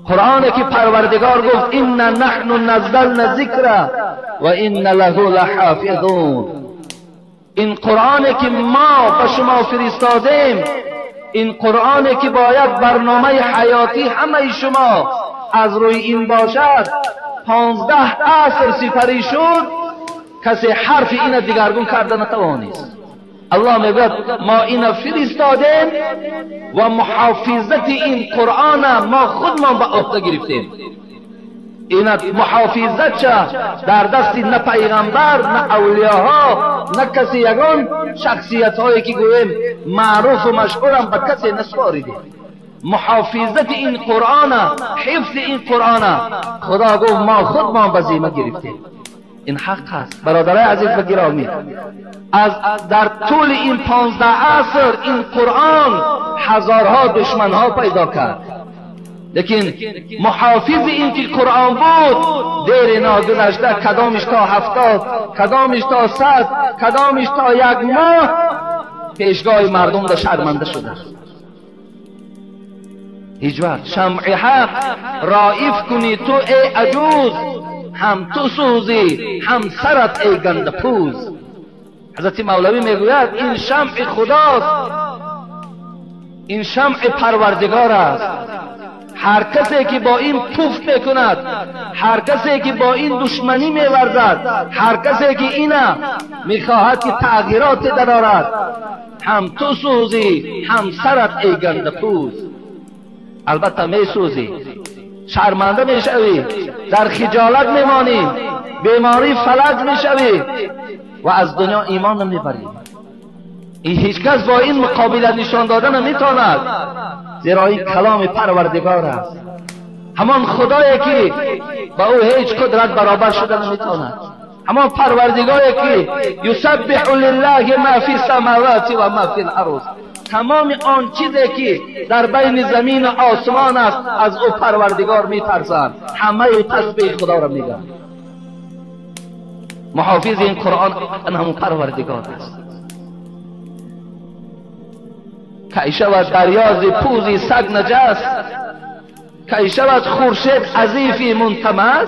قرآنی که پروردگار گفت إن نحن نزلنا الذکر و إن له لحافظون، این قرآنی که ما به شما فرستادیم، این قرآنی که باید برنامه حیاتی همه شما از روی این باشد، 15 عصر سپری شد کسی حرف این دیگرگون کرده نتوانست. الله میگوید ما این فرستادیم و محافظت این قرآن ما خودمان به عهده گرفتیم. این محافظت چه در دست نه پیغمبر، نه اولیاها، نه کسی یگان شخصیت هایی که گوییم معروف و مشهورم به کسی نسپاریدیم. محافظت این قرآن، حفظ این قرآن خدا گفت ما خودمان به ذمه گرفتیم. این حق است برادرای عزیز و گرامی. از در طول این 15 عصر این قرآن هزارها دشمنها پیدا کرد، لیکن محافظ این که قرآن بود دیر ناگذشته کدامش تا 70، کدامش تا 100، کدامش تا 1 ماه پیشگاه مردم در شرمنده شده. هیچ وقت شمع حق رائف کنی تو ای عجوز، هم تو سوزی هم سرت ای گنده پوز. حضرت مولوی میگوید این شمع خداست، این شمع پروردگار است. هر کسی که با این پوف میکند، هر کسی که با این دشمنی میورزد، هر کسی که اینا میخواهد که تغییرات درآورد، هم تو سوزی هم سرت ای گنده پوز. البته میسوزی، شرمنده میشوی، در خجالت میمانی، بیماری فلج میشوی و از دنیا ایمان نمیبری. این هیچکس با این مقابله نشان دادن نمیتواند، زیرا این کلام پروردگار است، همان خدایی که با او هیچ قدرت برابر شده نمیتواند، همان پروردگاری که یسبح لله ما فی السماوات و ما فی الارض، تمام آن چیزی که در بین زمین و آسمان است از او پروردگار میترسند، همه تسبیح خدا را میگن. محافظ این قرآن همون پروردگار است. کی شود دریاز پوزی سگ نجس، کی شود خورشید عزیفی منتمس.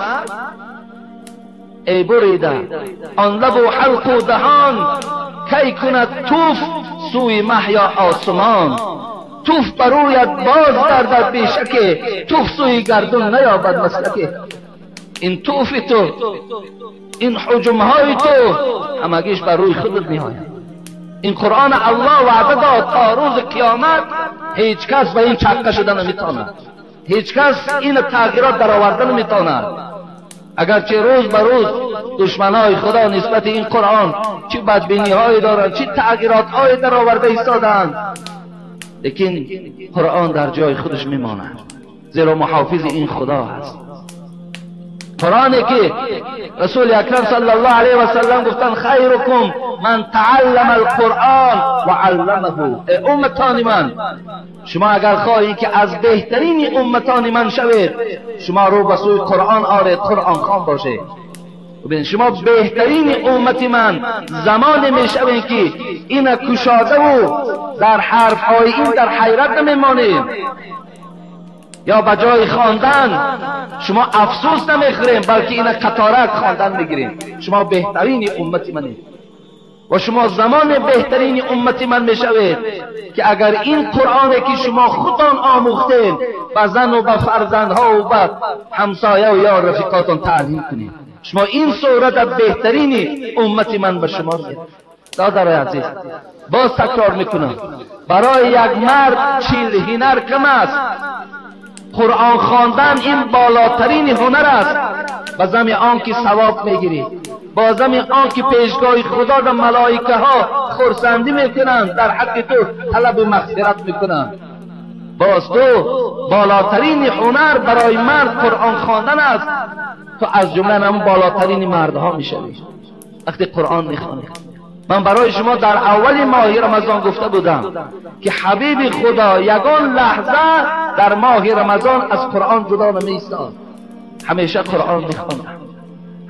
ای بریده آن لب و حلق و دهان، کی کند توف سوی مه یا آسمان. توف برویت باز گردد بیشکه، توف سوی گردون نیابد مسلکه. این توف تو، این حجمهای تو همگیش بر روی خودت میآید. این قرآن الله وعده داد تا روز قیامت هیچ کس به این چقه شده نمیتواند، هیچ کس این تغییرات در آورده نمیتواند. اگرچه روز به روز دشمنای خدا نسبت این قرآن چه بدبینی هایی دارند، چه تغییرات های در آورده ایستادند، لیکن قرآن در جای خودش میماند، زیرا محافظ این خدا هست. قرآنی که رسول اکرم صلی الله علیه و سلم گفتند خیرکم من تعلم القرآن و علمه. ای امتان من، شما اگر خواهید که از بهترین امتان من شوید، شما رو به سوی قرآن آرید، قرآن خوان باشید. شما بهترین امت من زمان میشوید که این کشاده و در حرف های این در حیرت نمیمانید، یا به جای خواندن شما افسوس نمیخوریم، بلکه این قطارک خواندن میگیریم. شما بهترین امت منید و شما زمان بهترین امت من میشوید که اگر این قرآنی که شما خودتان آموختین به زن و به فرزندها و به همسایه و یا رفیقاتان تعلیم کنید، شما این صورت بهترین امت من به شما میاد. دادرای عزیز، باز تکرار میکنم، برای یک مرد 40 هنر کم است. قرآن خواندن این بالاترین هنر است. با زم آن که ثواب میگیری، با زم آن که پیشگاه خدا و ملائکه ها خرسندی میکنند، در حق تو طلب مغفرت میکنند. باز تو بالاترین هنر برای مرد قرآن خواندن است. تو از جمله هم بالاترین مردها میشوی وقتی قرآن میخوانی. من برای شما در اول ماه رمضان گفته بودم که حبیب خدا یگان لحظه در ماه رمضان از قرآن جدا نمی‌ایستاد، همیشه قرآن میخواند.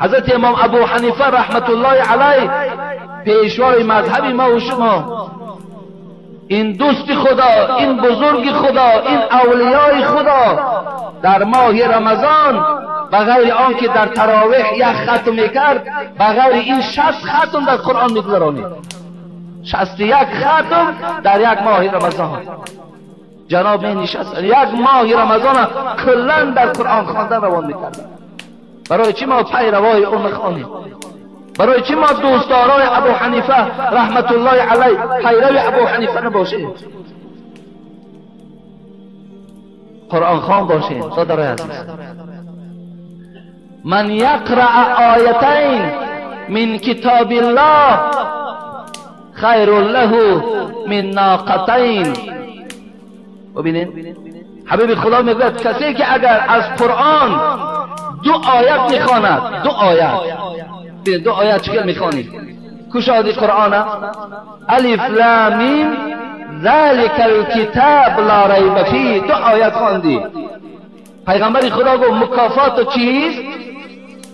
حضرت امام ابو حنیفه رحمت الله علیه، پیشوای مذهب ما و شما، این دوست خدا، این بزرگ خدا، این اولیای خدا، در ماه رمضان بغیر آن که در تراویح یک ختم میکرد، بغیر این 60 ختم در قرآن میگذرانید. 61 ختم در یک ماه رمضان. جناب می نشست یک ماه رمضان کلا در قرآن خواندن روان میکرد. برای چی ما پیروای او نخوانیم؟ برای چی ما دوستدارای ابو حنیفه رحمت الله علیه پیرو ابو حنیفه نباشیم؟ قرآن خوان باشیم. برادرای عزیز، من یقرأ آیتین من کتاب الله خیر له من ناقتین. ببینید حبیب خدا میگوید کسی که اگر از قرآن 2 آیت میخواند، 2 آیت، ببینید 2 آیت چطور میخوانید؟ کشادی قرآن الف لام میم ذلك الكتاب لا ریب فیه، 2 آیت خواندی. پیغمبر خدا گفت مکافات چیست؟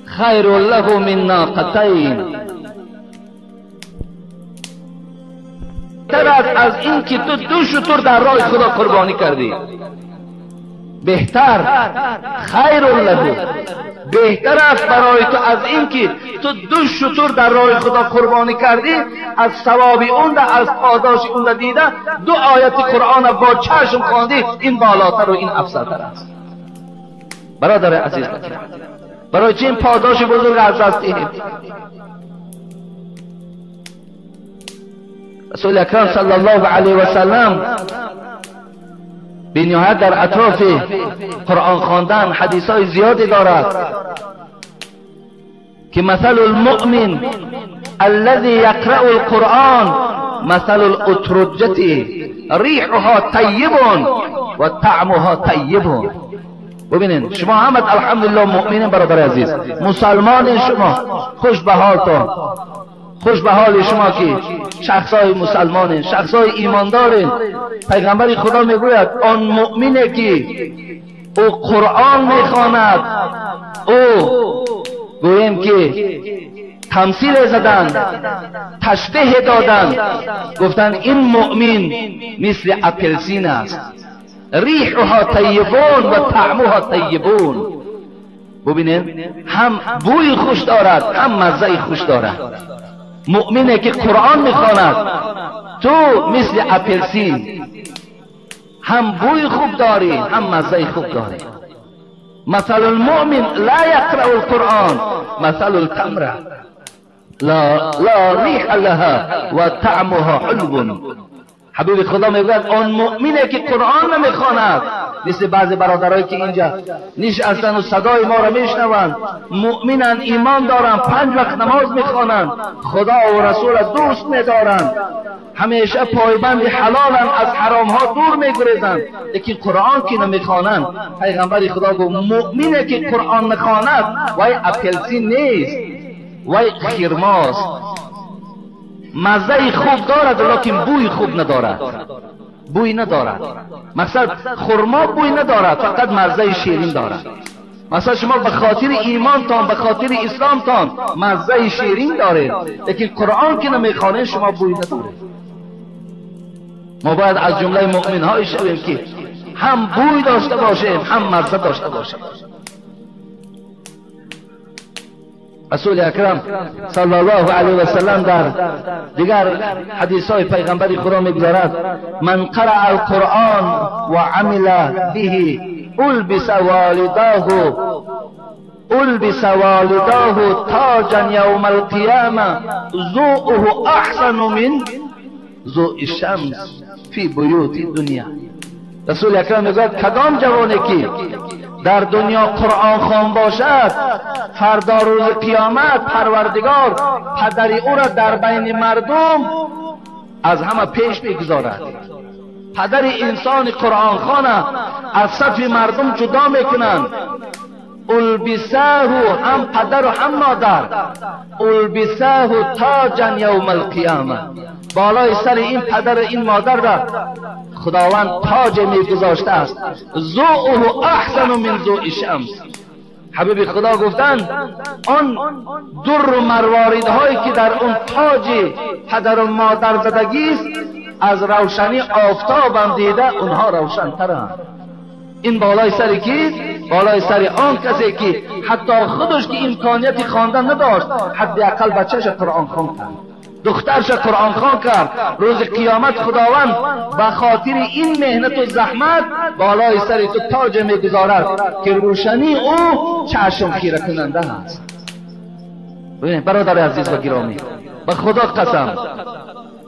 خیر له من ناقتین. بهتر است از این که تو 2 شتر در راه خدا قربانی کردی. بهتر، خیر له، بهتر است برای تو از این که تو 2 شتر در راه خدا قربانی کردی، از ثواب اون، از پاداش اون دیده 2 آیت قرآن با چشم خواندی، این بالاتر و این افضلتر است. برادر عزیز، برای چی این پاداش بزرگ از دست دهیم؟ رسول اکرم صلی الله علیه و سلم بنهایت در اطراف قرآن خواندن حدیث های زیادی دارد که مثل المؤمن الذي يقرأ القرآن مثل الاترجة ریحها طیب و طعمها طیب. ببینید شما همه الحمدلله مؤمنین برادر عزیز، مسلمان شما، خوش به حالتان، خوش به حال شما که شخصای مسلمانین، شخصای ایماندارین. پیغمبر خدا میگوید آن مؤمنه که او قرآن میخواند، او گوییم که تمثیل زدن، تشبیه دادن، گفتن این مؤمن مثل اپلسین است، ریحها طیبون و طعمها طیبون. ببینید هم بوی خوش دارد، هم مزه خوش دارد. مؤمنه که قرآن میخواند تو مثل اپلسین هم بوی خوب داری، هم مزه خوب داری. مثل المؤمن لا يقرأ القرآن مثل التمرة لا ریح لها و طعمها حلو. حبیب خدا میگوید آن مؤمنه که قرآن نمیخواند، مثل بعضی برادرایی که اینجا نشستن و صدای ما را میشنوند، مؤمنن، ایمان دارند، 5 وقت نماز میخوانند، خدا و رسول دوست میدارند، همیشه پایبند حلالند، از حرامها دور میگریزند، لیکن قرآن که نمیخوانند. پیغمبر خدا گفت مؤمنه که قرآن نخواند وای اپلسین نیست، وای خرماست، مزه خوب دارد لیکن بوی خوب ندارد، بوی ندارد. مثلا خرما بوی ندارد، فقط مزه شیرین دارد. مثلا شما به خاطر ایمانتان، به خاطر اسلامتان مزه شیرین دارید، لیکن قرآن که نمیخوانید شما بوی ندارید. ما باید از جمله مؤمن های شویم که هم بوی داشته باشیم هم مزه داشته باشیم. رسول اکرم صلی الله علیه و سلم در دیگر حدیث های پیغمبر خدا میگذارد من قرأ القرآن و عمل به البس والداه تاجا یوم القیامه ضوءه احسن من ضوء الشمس فی بیوت الدنیا. رسول اکرم میگوید کدام جوانی که در دنیا قرآن خوان باشد، فردا روز قیامت پروردگار پدر او را در بین مردم از همه پیش میگذارد. پدر انسان قرآن خوانه از صف مردم جدا میکنند. البساه، هم پدر و هم مادر، البساه تاجا یوم القیامه، بالای سر این پدر و این مادر را خداوند تاج میگذاشته است. ضوءه احسن من ضوء الشمس. حبیب خدا گفتند آن در و مرواریدهایی که در اون تاج پدر و مادر زدگی است، از روشنی آفتابم دیده اونها روشنترند. این بالای سر کیست؟ بالای سر آن کسی که حتی خودش که امکانیت خواندن نداشت، حداقل بچه‌ش قرآن خوان کرد، دخترش قرآن خوان کرد. روز قیامت خداوند به خاطر این مهنت و زحمت بالای سر تو تاج میگذارد که روشنی او چشم خیره کننده است. ببینید برادر عزیز و گرامی، به خدا قسم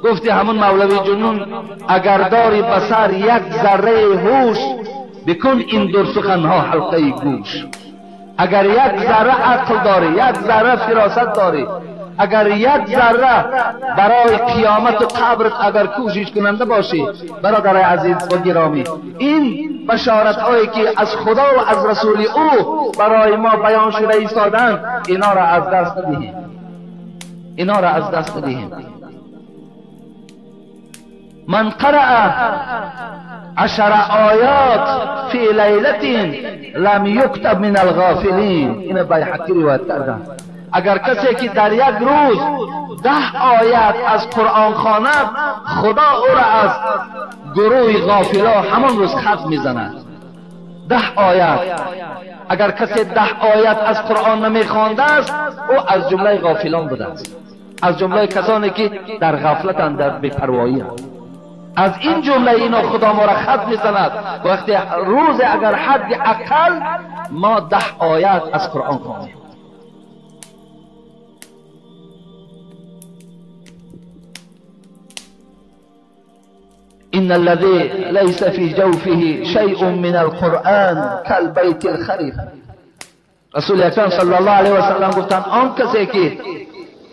گفتی همون مولوی جنون، اگر داری به سر یک ذره هوش، بکن این در سخنها حلقه گوش. اگر یک ذره عقل داری، یک ذره فراست داری، اگر یک ذره برای قیامت و قبرت اگر کوشش کننده باشی، برادر عزیز و گرامی، این بشارت هایی که از خدا و از رسول او برای ما بیان شده ایستادند، اینا را از دست ندهیم، اینا را از دست ندهیم. من قرأ 10 آیات فی لیلة لم یکتب من الغافلین. این بیهقی روایت کردن. اگر کسی که در یک روز 10 آیت از قرآن خواند، خدا او را از گروه غافلا همان روز خط میزند. 10 آیت. اگر کسی 10 آیت از قرآن نمیخوانده است، او از جمله غافلان بوده است، از جمله کسانی که در غفلتند، در بی‌پروایی. از این جمله اینا خدا ما را خط میزند. وقتی روز اگر حد اقل ما 10 آیت از قرآن خوانیم. إن الذي ليس في جوفه شيء من القرآن كالبيت الخرب. رسول اکرم صلی الله علیه و سلم گفتند آن کسی که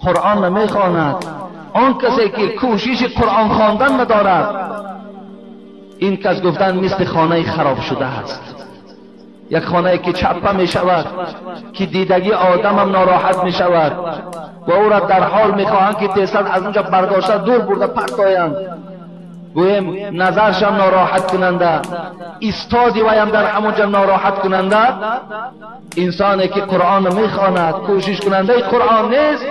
قرآن نمیخواند، آن کسی که کوشش قرآن خواندن ندارد، این کس گفتند مثل خانه خراب شده است. یک خانه که چپه می شود، که دیدگی آدم هم ناراحت می شود و او را در حال می خواهند که تیزتر از اونجا برداشته دور برده پرتایند. گویم نظرشم ناراحت کننده، ایستادی ویم در همونجا ناراحت کننده. انسانی که قرآن میخواند، کوشش کننده قرآن نیست،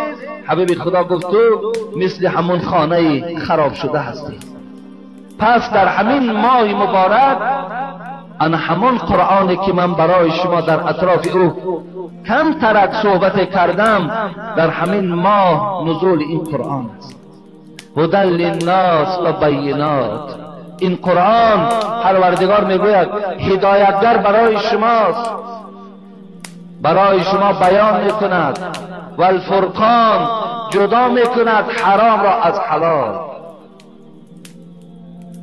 حبیب خدا گفت تو مثل همون خانه خراب شده هستی. پس در همین ماه مبارک ان همون قرآنی که من برای شما در اطراف او کم ترک صحبت کردم، در همین ماه نزول این قرآن است. هدی للناس و بینات. این قرآن پروردگار میگوید هدایتگر برای شماست، برای شما بیان میکند، و الفرقان جدا میکند حرام را از حلال.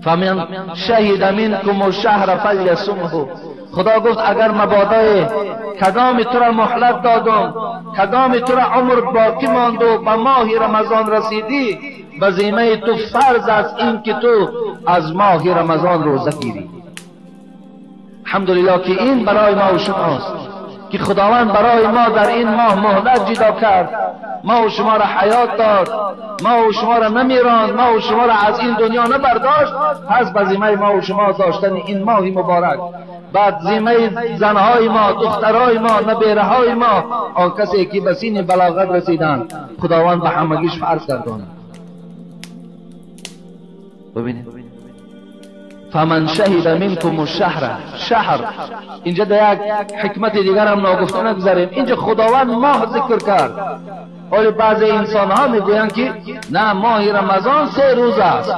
فمن شهد منکم الشهر فلیصمه. خدا گفت اگر مبادای کدام تو را مهلت دادم، کدام تو را عمر باقی ماند و به ماه رمضان رسیدی، به ذمه تو فرض است این که تو از ماه رمضان روزه گیری. الحمدلله که این برای ما و شماست که خداوند برای ما در این ماه مهلت جدا کرد، ما و شما را حیات داد، ما و شما را نمیراند، ما و شما را از این دنیا نبرداشت. پس به ذمه ما و شما داشتن این ماه مبارک، بعد ذمه زنهای ما، دخترهای ما، نبیرهای ما، آن کسی که به سین بلاغت رسیدند، خداوند به همگیش فرض گرداند. ببینید فمن شهد منکم الشهر، شهر اینجا در یک حکمت دیگر هم ناگفته نگذاریم. اینجا خداوند ماه ذکر کرد. ولی بعض انسان ها میگویند که نه، ماه رمضان 3 روز است.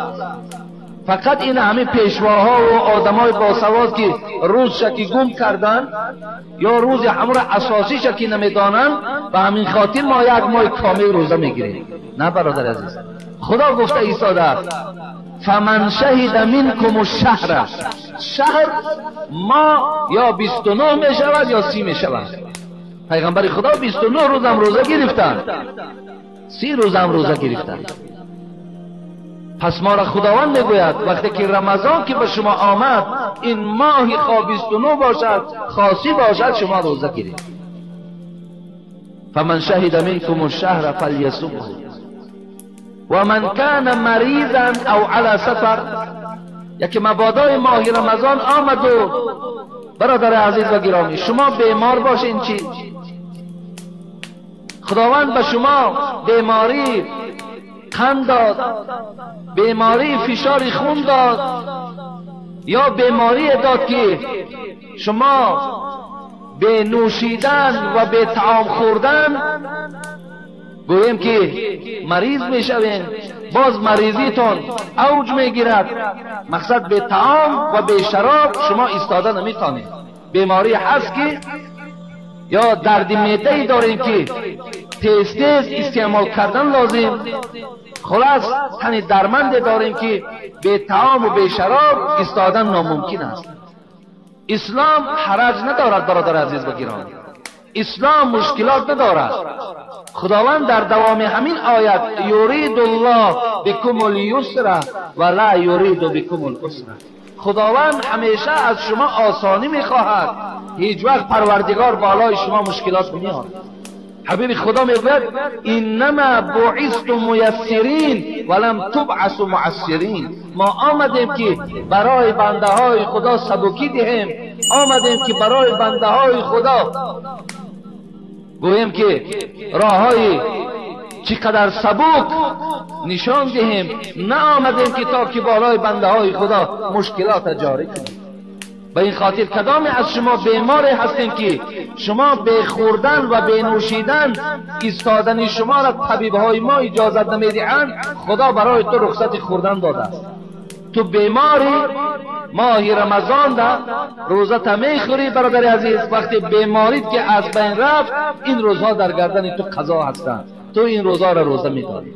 فقط این همه پیشواها و آدمای باسواد که روز شکی گم کردن یا روز همون اساسی شکی نمیدانن، به همین خاطر ما یک ماه کامل روزه میگیریم. نه برادر عزیز، خدا گفته ایستاده فمن شهد منکم الشهر، شهر ما یا 29 می شود یا 30 می شود. پیغمبر خدا 29 روز هم روزه گرفتن، 30 روز هم روزه گرفتن. پس ما را خداوند میگوید وقتی که رمضان که به شما آمد، این ماه خواه 29 باشد خاصی باشد، شما روزه گیرید. فمن شهد منکم الشهر فلیصمه و من کان مریضا او علی سفر. یکی مبادای ماه رمضان آمد و برادر عزیز و گرامی شما بیمار باشین، چی؟ خداوند به شما بیماری قند داد، بیماری فشار خون داد، یا بیماری داد که شما به نوشیدن و به طعام خوردن گوییم که مریض میشوین، باز مریضیتون اوج میگیرد. مقصد به طعام و به شراب شما ایستاده نمیتونید. بیماری هست که یا درد معده ای دارین که تیز تیز استعمال کردن لازم، خلاص تن درمند داریم که به طعام و به شراب ایستادن ناممکن است. اسلام حرج ندارد برادر عزیز و گرامی، اسلام مشکلات ندارد. خداوند در دوام همین آیت یرید الله بکم الیسر و لا یرید بکم العسر، خداوند همیشه از شما آسانی میخواهد، هیچ وقت پروردگار بالای شما مشکلات نمیآورد. حبیب خدا میگوید انما بعثت میسرین ولم تبعث معسرین. ما آمدیم که برای بنده های خدا سبکی دهیم، آمدیم که برای بنده های خدا گوییم که راههای چقدر سبک نشان دهیم، نه آمدیم که تا که بالای بنده های خدا مشکلات جاری کنیم. به این خاطر کدام از شما بیمار هستین که شما به خوردن و به نوشیدن ایستادن شما را طبیبهای ما اجازت نمیدهند، خدا برای تو رخصت خوردن داده است. تو بیماری، ماه رمضان ده روزه تا میخوری برادر عزیز، وقتی بیماریت که از بین رفت این روزها در گردن تو قضا هستند، تو این روزها را روزه میداری.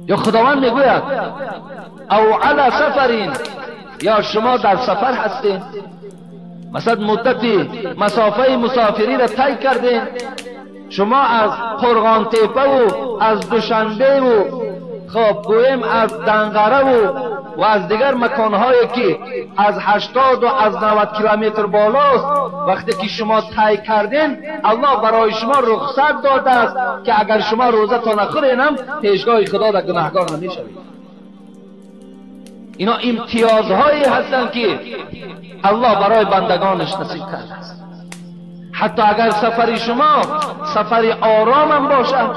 یا خداوند میگوید او علی سفرین، یا شما در سفر هستین، مثلا مدتی مسافه مسافری را طی کردین، شما از قرغان تپه و از دوشنبه و خب گویم از دنقره و از دیگر مکانهایی که از 80 و از 90 کیلومتر بالاست، وقتی که شما طی کردین الله برای شما رخصت داده است که اگر شما روزه تا نخورین هم پیشگاه خدا در گناهکار نمیشوید. اینا امتیازهایی هستند که الله برای بندگانش نصیب کرده است. حتی اگر سفر شما سفر آرام هم باشد،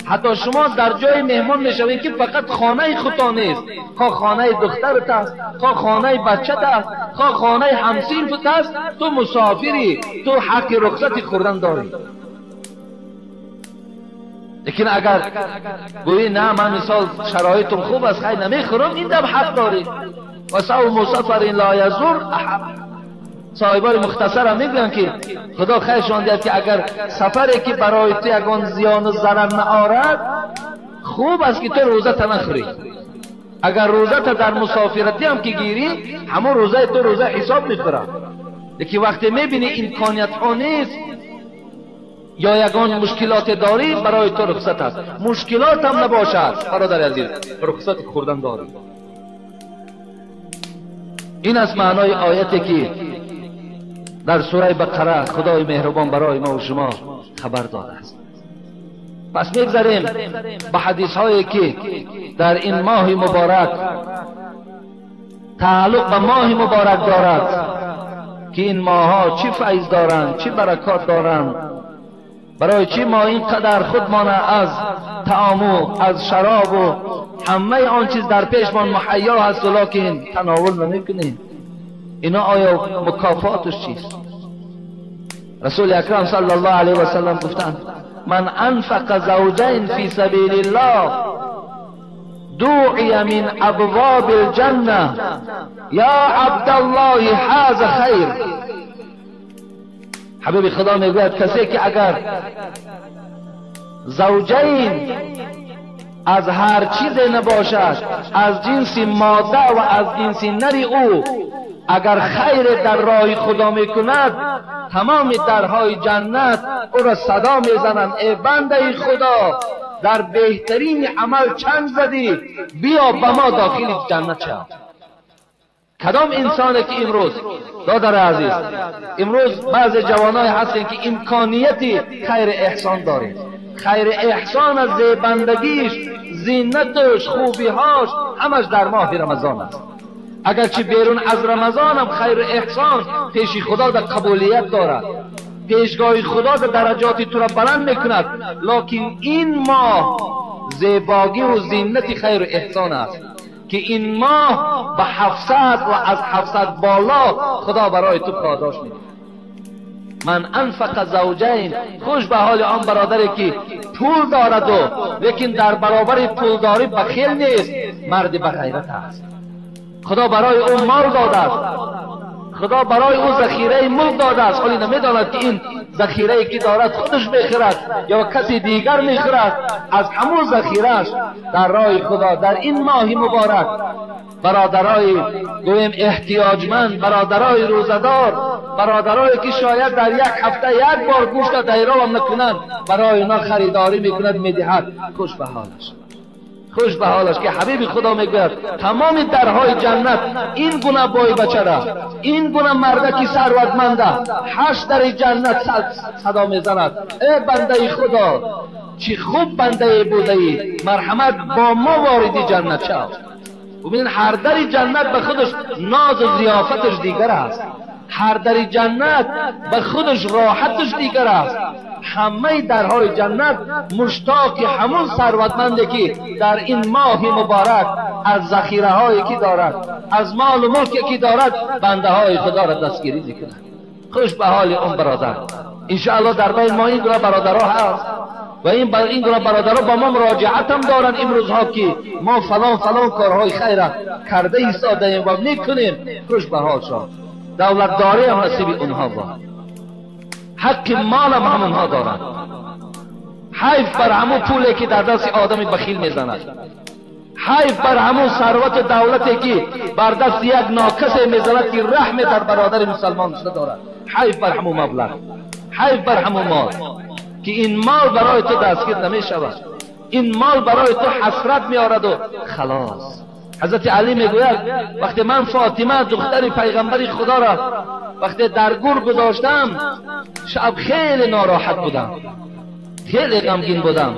حتی شما در جای مهمان میشوید که فقط خانه خودتان نیست، خواه خانه دخترت است، خواه خانه بچت است، خواه خانه همسینفت است، تو مسافری، تو حق رخصت خوردن داری. لیکن اگر گویی نه من مثال شرایطم خوب است خیلی نمیخورم، این دم حق داری. و صوم سفر لا یضر احد. صاحبان مختصر هم میگویند که خدا خیرشان دهد که اگر سفری که برای تو یگان زیان و ضرر نآورد، خوب است که تو روزه تا نخوری. اگر روزه تا در مسافرتی هم که گیری، همون روزه تو روزه حساب میخوره. لیکن وقتی میبینی امکانیت ها نیست یا یگان مشکلات داری، برای تو رخصت است. مشکلات هم نباشد برادر عزیز، رخصت خوردن داری. این است معنای آیتی که در سوره بقره خدای مهربان برای ما و شما خبر داده است. پس میگذریم به حدیث هایی که در این ماه مبارک تعلق به ماه مبارک دارد که این ماه‌ها چی فیض دارند، چی برکات دارند، برای چی ما اینقدر خودمان از طعام و از شراب و همه آن چیز در پیشمان مهیا هست ولکن تناول نمیکنیم. اینا آیا مکافاتش چیست؟ رسول اکرم صلی الله علیه و سلم گفتند من انفق زوجین فی سبیل الله دعی من ابواب الجنه یا عبدالله هذا خیر. حبیب خدا میگوید کسی که اگر زوجین از هر چیز نباشد، از جنس ماده و از جنس نر او، اگر خیر در راه خدا میکند، تمام درهای جنت او را صدا میزنند ای بنده خدا، در بهترین عمل چند زدی، بیا به ما داخل جنت شو. کدام انسانه که امروز دادر عزیز، امروز بعض جوانای هستند که امکانیت خیر احسان دارید، خیر احسان از زیبندگیش، زینتش، خوبیهاش همش در ماه رمضان است. اگرچه بیرون از رمضان هم خیر احسان پیش خدا در قبولیت دارد، پیشگاه خدا در درجات تو را بلند میکند، لکن این ماه زیباگی و زینت خیر احسان است که این ماه به 700 و از 700 بالا خدا برای تو پاداش میده. من انفق زوجین، خوش به حال آن برادری که پول دارد و لیکن در برابر پولداری بخیل نیست، مرد بغیرت است. خدا برای او مال داده است، خدا برای او ذخیره ملک داده است، ولی نمیداند که این ذخیره که دارد خودش میخورد یا کسی دیگر میخورد. از همون ذخیرهش در راه خدا در این ماه مبارک برادرای گویم احتیاجمند، برادرای روزه‌دار، برادرایی که شاید در یک هفته یک بار گوشت دیراب هم نکنند، برای اونا خریداری میکند میدهد. خوش به حالش، خوش به حالش که حبیب خدا میگوید تمام درهای جنت این گونه بای بچه را، این گونه مردکی ثروتمنده، 8 در جنت صدا میزند ای بنده خدا، چی خوب بنده بوده ای، مرحمت با ما وارد جنت شو. ببینید هر در جنت به خودش ناز و ضیافتش دیگر است، هر در جنت به خودش راحتش دیگر است. همه درهای جنت مشتاق همون ثروتمندی که در این ماه مبارک از ذخیره هایی که دارد، از مال و ملکی که دارد، بنده های خدا را دستگیری میکند. خوش به حال اون برادر. انشاءالله در بین ما این گروه برادرها هست و این گروه برادرها با ما مراجعت هم دارن امروزها که ما فلان فلان کارهای خیر کرده ایستاده ایم و میکنیم. خوش به حال شد. دولتداری هم نصیب اونها باد، حق مال هم همونها دارند. حیف بر همون پولی که در دست آدم بخیل میزند، حیف بر همون ثروت دولتی که بر دست یک ناکس میزند که رحم در برادر مسلمان ندارد. حیف بر همون مبلغ، حیف بر همون مال که این مال برای تو دستگیر نمیشود، این مال برای تو حسرت میآورد و خلاص. حضرت علی میگوید وقتی من فاطمه دختر پیغمبر خدا را وقتی در گور گذاشتم، شب خیلی ناراحت بودم، خیلی غمگین بودم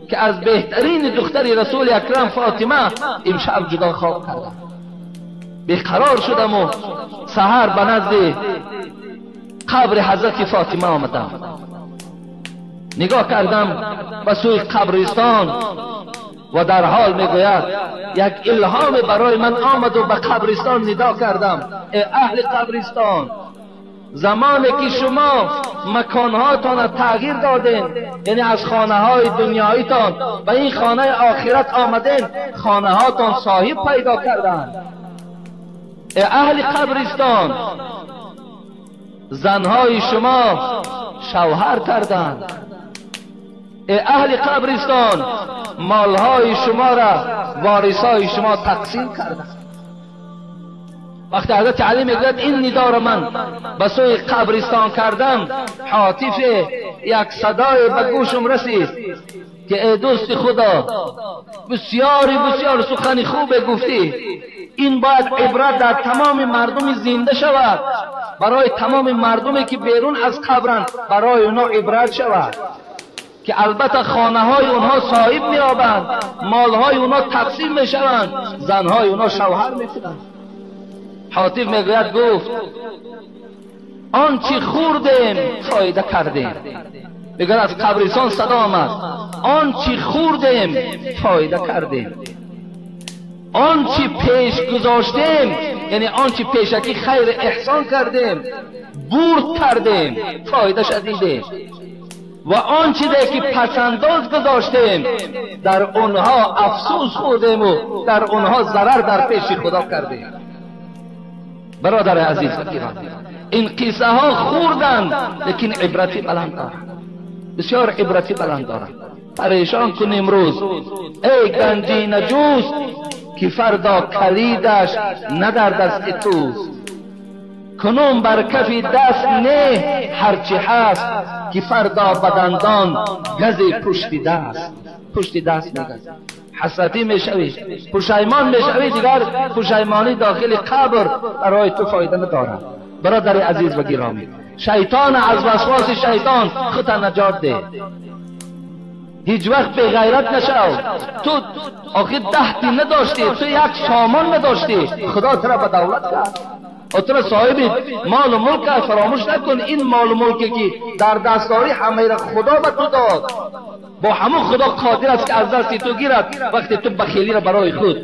که از بهترین دختر رسول اکرم فاطمه امشب جدا خواب کردم. بیقرار شدم و سحر به نزد قبر حضرت فاطمه آمدم. نگاه کردم به سوی قبرستان و در حال میگوید یک الهام برای من آمد و به قبرستان ندا کردم ای اهل قبرستان، زمانی که شما مکانهاتان تغییر دادین، یعنی از خانه های دنیاییتان به این خانه آخرت آمدین، خانه هاتان صاحب پیدا کردن. ای اهل قبرستان، زنهای شما شوهر کردند. ای اهل قبرستان، مالهای شما را وارثای شما تقسیم کردند. وقتی حضرت علی میگوید این ندا را من به سوی قبرستان کردم، حاطف یک صدای به گوشم رسید که ای دوست خدا، بسیاری بسیار سخن خوب گفتی، این باید عبرت در تمام مردم زنده شود، برای تمام مردمی که بیرون از قبرند برای اونا عبرت شود که البته خانه های اونها صاحب می‌یابند، مالهای اونها تقسیم میشوند، زنهای اونها شوهر میکنند. حاطف میگوید گفت آنچه خوردیم فایده کردیم. میگوید از قبرستان صدا آمد، آنچه خوردیم فایده کردیم، آنچه پیش گذاشتیم، یعنی آنچه پیشکی خیر احسان کردیم، برد کردیم، فایده شدیدیم، و آنچه که پسنداز گذاشتیم در اونها افسوس خوردیم و در اونها ضرر در پیش خدا کردیم. برادر عزیز، این قصه ها خوردند لیکن عبرتی بلند دارند، بسیار عبرتی بلند دارند. پریشان کن امروز ای گنجی نجوست که فردا کلیدش نه در دست توست، کنون بر کف دست نه هرچی هست که فردا بدندان گز پشت دست، پشت دست میگزد. حسرتی میشوی، پشیمان میشوی، دیگر پشیمانی داخل قبر برای تو فایده ندارد. برادر عزیز و گرامی، شیطان از وسواس شیطان خودت نجات ده. هیچ وقت به غیرت نشو. تو آخه 10 دین نداشتی، تو یک سامان نداشتی، خدا تو را به دولت کرد، تو را صاحب مال و ملک. فراموش نکن این مال و ملکی که در دست داری همه را خدا به تو داد، با همون خدا قادر است که از دست تو گیرد. وقتی تو بخیلی را برای خود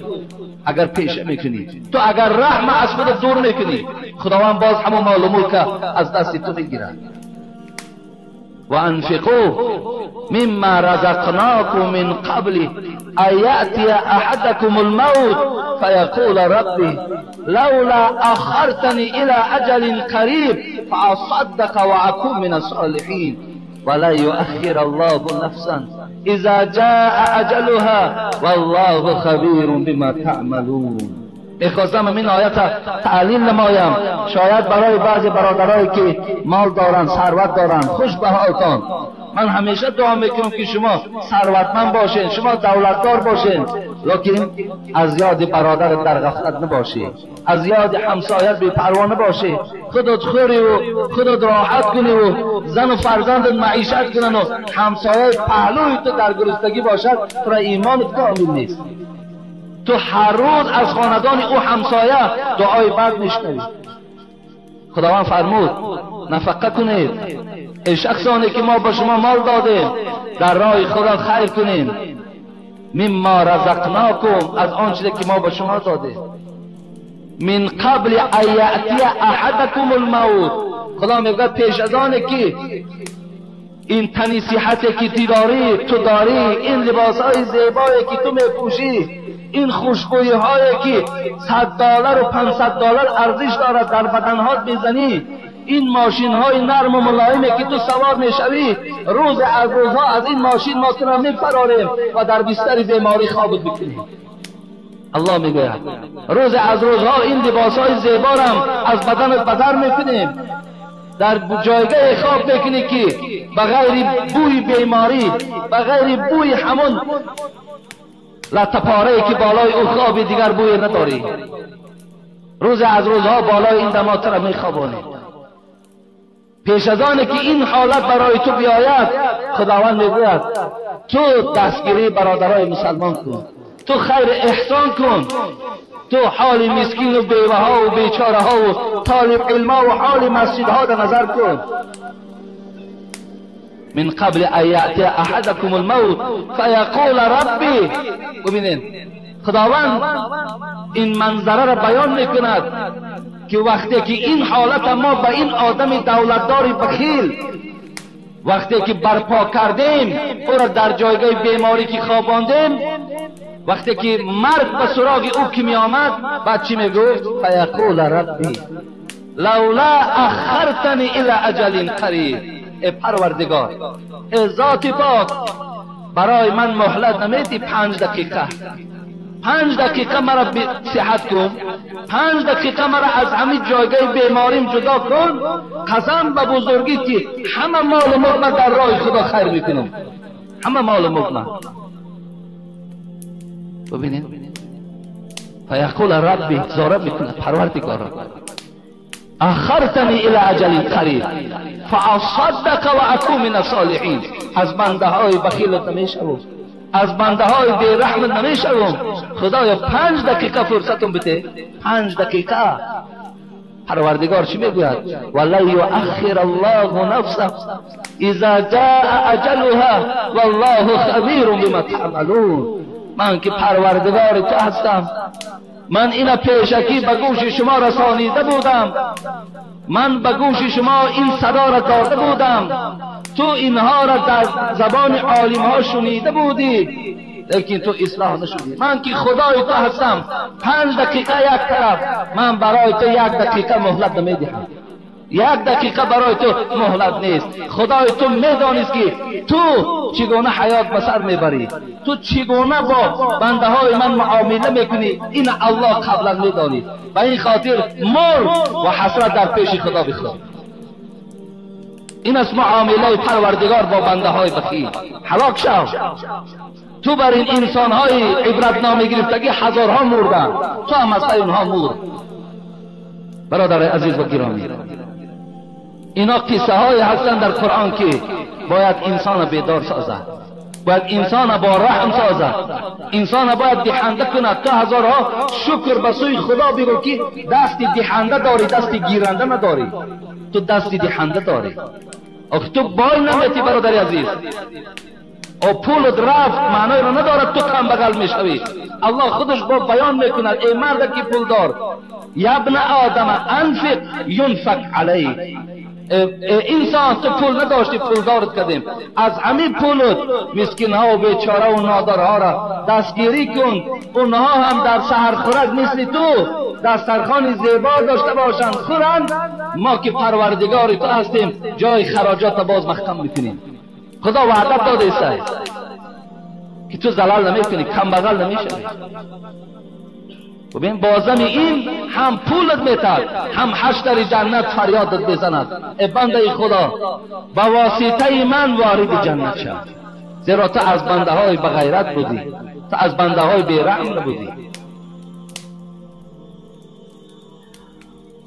اگر پیشه میکنی، تو اگر رحم از خود دور میکنی، خداوند باز همون مال و ملک از دست تو میگیرد. و انفقوا مما رزقناكم من قبل ان يأتي احدكم الموت فيقول ربي لولا اخرتني الى اجل قريب فاصدق واكون من الصالحين ولا يؤخر الله نفسا اذا جاء اجلها والله خبير بما تعملون. میخواستم این آیت تعلیل نمایم، شاید برای بعضی برادرایی که مال دارن، ثروت دارن، خوش به حالتان. من همیشه دعا میکنم که شما ثروتمند باشین، شما دولتدار باشین، لیکن از یاد برادر در غفلت نباشی، از یاد همسایه بی پروا نباشی. خودت خوری و خودت راحت کنی و زن و فرزندت معیشت کنن و همسایه پهلوی تو در گرسنگی باشد، تو را ایمانت کامل نیست. تو هر روز از خاندان او همسایه دعای بد میشنوی. خداوند فرمود نفقه کنید ای شخصانی که ما به شما مال دادیم، در راه خدا خیر کنیم. مما رزقناکم، از آن چیزی که ما به شما دادیم. من قبل ان یأتی احدکم الموت، خدا میگه پیش از آن که این تنی صحتی که تو داری، این لباسهای زیبایی که تو میپوشی، این خوشبویی هایی که $100 و $500 ارزش دارد در بدنهات میزنی، این ماشین های نرم و ملایمی که تو سوار میشوی، روز از روزها از این ماشین ما تو را میفراریم و در بستر بیماری خوابت میکنیم. الله میگوید روز از روزها این لباس های زیبارم از بدنت بدر میکنیم، در جایگاه خواب میکنی که بغیر بوی بیماری، بغیر بوی همون لطپاره که بالای او خوابی دیگر بوی نداری. روز از روزها بالای این دمات را میخوابانی. پیش از آن که این حالت برای تو بیاید، خداوند میگوید تو دستگیری برادرای مسلمان کن، تو خیر احسان کن، تو حال مسکین و بیوه ها و بیچاره ها و طالب علم ها و حال مسجد ها در نظر کن. من قبل ان یأتی احدکم الموت فیقول ربی. ببینید خداوند این منظره را بیان میکند که وقتی که این حالت ما به این آدم دولتدار بخیل وقتی که برپا کردیم، او را در جایگاه بیماری که خواباندیم، وقتی که مرگ به سراغ او که می آمد، بعد چی میگفت؟ فیقول ربی، لولا اخرتنی الی اجل قریب. ای پروردگار، ای ذات پاک، برای من مهلت نمیدی 5 دقیقه؟ 5 دقیقه مرا صحت کن، 5 دقیقه مرا از همین جایگاه بیماریم جدا کن. قسم به بزرگی که همه مال ملک در راه خدا خیر میکنم، همه مال ملک. ببینید فیقول ربی، زاره میکنه پروردگارا، اخرتنی الی اجل قریب فاصدق و اکون من الصالحین. از بنده های بخیلت نمیشوم، از بنده های بیرحمت نمیشوم. خدایا 5 دقیقه فرصتم بده، 5 دقیقه. پروردگار چی میگوید؟ ولن یؤخر الله نفسا اذا جاء اجلها والله خبیر بما تعملون. من که پروردگار تو هستم، من اینا پیشکی به گوش شما رسانیده بودم، من به گوش شما این صدا را داده بودم، تو اینها را در زبان عالم ها شنیده بودی، لیکن تو اصلاح نشدی. من که خدای تو هستم، 5 دقیقه یک طرف، من برای تو 1 دقیقه مهلت نمیدهم، 1 دقیقه برای تو مهلت نیست. خدای تو میدانست که تو چگونه حیات به سر میبری، تو چگونه با بنده های من معامله میکنی، این الله قبلا میدانید. به این خاطر مر و حسرت در پیش خدا بخور. این است معامله پروردگار با بنده های بخیل. هلاک شو. تو بر این انسان های عبرت گرفتگی هزارها مردن، تو هم از اونها مرد. برادر عزیز و گرامی، اینا قصه های هستند در قرآن که باید انسان بیدار سازد، باید انسان با رحم سازد، انسان باید دهنده کند. تا هزارها شکر به سوی خدا بگو که دست دهنده داری، دست گیرنده نداری. تو دست دهنده داری. آخه تو بای نمیتی برادر عزیز. او پولت رفت معنای را ندارد تو کم بغل میشوی. الله خودش با بیان میکند ای مرد که پولدار، یبن آدم انفق ینفق علیک. انسان تو پول نداشتی، پولدارت کردیم، از همین پولت مسکین ها و بیچاره و نادارها را دستگیری کن، اونها هم در سحر خورک مثل تو دسترخوان زیبا داشته باشند، خورند. ما که پروردگار تو هستیم جای خراجات باز محکم میکنیم. خدا وعده داده است که تو زلال نمیکنی، کم بغل نمیشوی. ببین بازم این هم پولت میتد، هم حشر جنت فریادت بزند ای بنده خدا با واسطه من وارد جنت شد، زیرا تو از بنده های بغیرت بودی، تو از بنده های بیرحم بودی.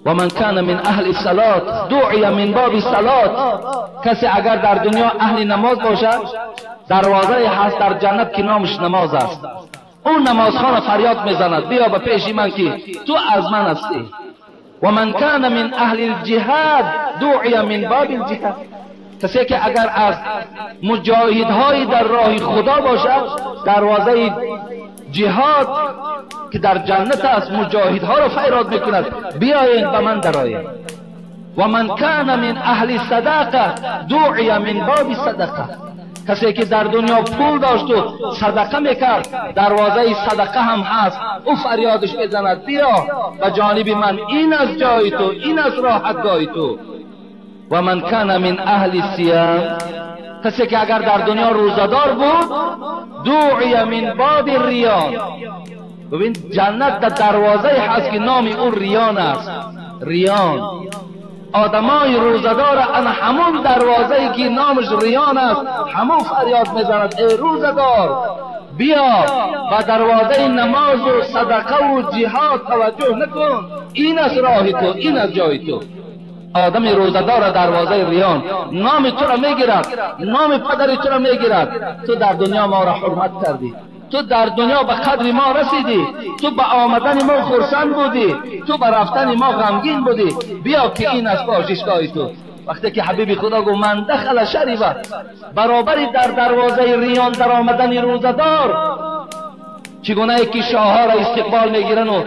و من کان من اهل الصلاة دعی من باب الصلاة. کسی اگر در دنیا اهل نماز باشد، دروازه هست در جنت که نامش نماز است. اون نمازخانه فریاد میزند بیا به پیش من که تو از من هستی. و من کان من اهل الجهاد دعی من باب الجهاد. کسی که اگر از مجاهدهای در راه خدا باشد، دروازه جهاد که در جنت است مجاهدها را فریاد میکند بیایید به من درآیید. و من کان من اهل صدقه دعی من باب صدقه. کسی که در دنیا پول داشت و صدقه میکرد، دروازه صدقه هم هست، او فریادش بزند بیا به جانب من، این از جای تو، این از راحتگاه تو. و من کان من اهل الصیام. کسی که اگر در دنیا روزه‌دار بود، دعی من باب الریان. ببین جنت در دروازه هست که نام او ریان است. ریان آدمای روزدار ان همون دروازه‌ای که نامش ریان است، همون فریاد میزند ای روزدار بیا و دروازه نماز و صدقه و جهاد توجه نکن، این از راه تو، این از جای تو. آدم روزدار دروازه ریان نام تو را میگیرد، نام پدر تو را میگیرد. تو در دنیا ما را حرمت کردی، تو در دنیا به قدر ما رسیدی، تو به آمدن ما خرسند بودی، تو به رفتن ما غمگین بودی، بیا که این از باششگاه تو. وقتی که حبیب خدا گفت من دخل شریبه، برابری در دروازه ریان در آمدن روزدار، چگونه که شاهها را استقبال میگیرن و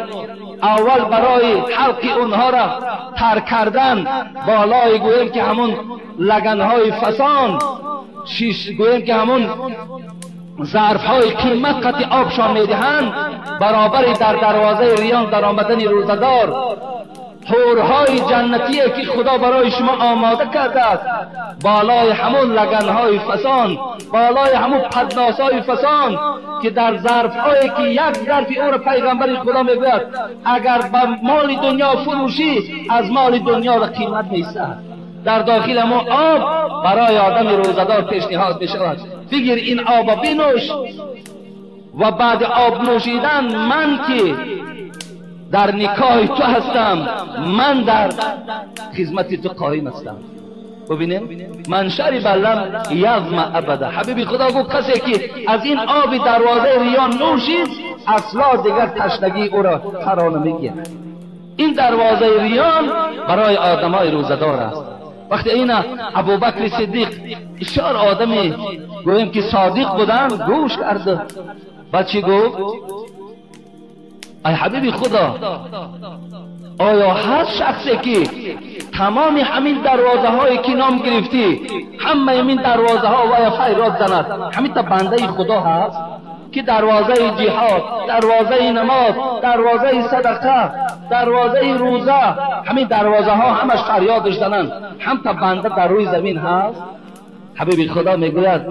اول برای حلق اونها را تر کردن بالای گویم که همون لگنهای فسان، شیش گویم که همون ظرفهای قیمت قطع آبشان میدهند، برابری در دروازه ریان در آمدن روزدار حورهای جنتیه که خدا برای شما آماده کرده است، بالای همون لگنهای فسان، بالای همون پدناسهای فسان که در ظرفهایی که یک ظرفی او را پیغمبر خدا میگوید اگر به مال دنیا فروشی از مال دنیا را قیمت نیست، در داخل همون آب برای آدم روزه‌دار پیشنهاد میشود، بگیر این آب بنوش و بعد آب نوشیدن من که در نکاح تو هستم، من در خدمت تو قایم هستم. ببینیم من شرب لم یظمأ ابدا. حبیبی خدا گفت کسی که از این آب دروازه ریان نوشید اصلا دیگر تشنگی او را فرا نمیگیرد. این دروازه ریان برای آدمای روزه‌دار است. وقتی این ابوبکر صدیق بسیار آدمی گویم که صادق بودن گوش کرد، بعد چی گفت؟ ای حبیبی خدا، آیا هر شخصی که تمام همین دروازه هایی که نام گرفتی، همه همین دروازه ها و فریاد زند، همین تا بنده خدا هست که دروازه جهاد، دروازه نماز، دروازه صدقه، دروازه روزه، همین دروازه ها همش فریادش زنند، هم تا بنده در روی زمین هست؟ حبیبی خدا میگوید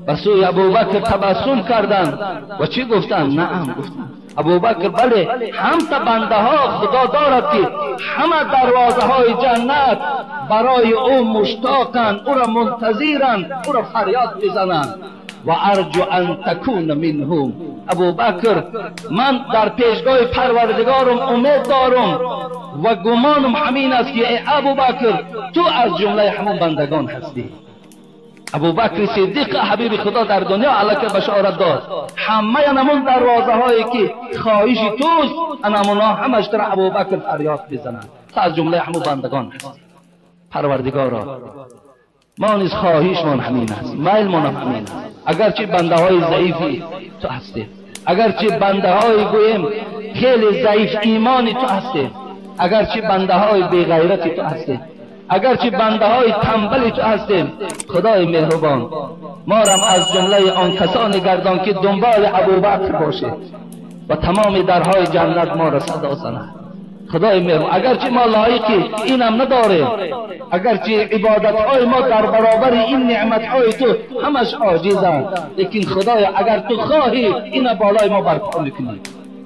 به سوی ابوبکر تبسم کردند و چی گفتند؟ نعم گفتند. ابوبکر بله، هم تا بنده ها خدا دارد که همه دروازه های جنت برای او مشتاقند، او را منتظرند، او را فریاد میزنند. و ارجو ان تکون منهم. ابوبکر من در پیشگاه پروردگارم امید دارم و گمانم همین است که ای ابوبکر تو از جمله همون بندگان هستی. ابوبکر صدیق حبیب خدا در دنیا علیک بشارت داد، همه نمون دروازه هایی که خواهش توست انمونا همش در ابوبکر فریاد میزنند، از جمله همون بندگان هستی. پروردگارا ما نیز خواهشمان همین است، میلمان همین است، اگرچه بنده های ضعیفی تو هستیم، اگرچه بنده های گویم خیلی ضعیف ایمانی تو هستیم، اگرچه بنده های بیغیرتی تو هستیم، اگرچه بنده های تنبلی تو هستیم، خدای مهربان ما را از جمله آن کسانی گردان که دنبال ابوبکر باشه و تمام درهای جنت ما را صدا زند. خدای مهربان اگرچه ما لایقی اینم نداریم، اگرچه عبادتهای ما در برابر این نعمتهای تو همش عاجزند، لیکن خدای اگر تو خواهی این بالای ما برپا میکنی.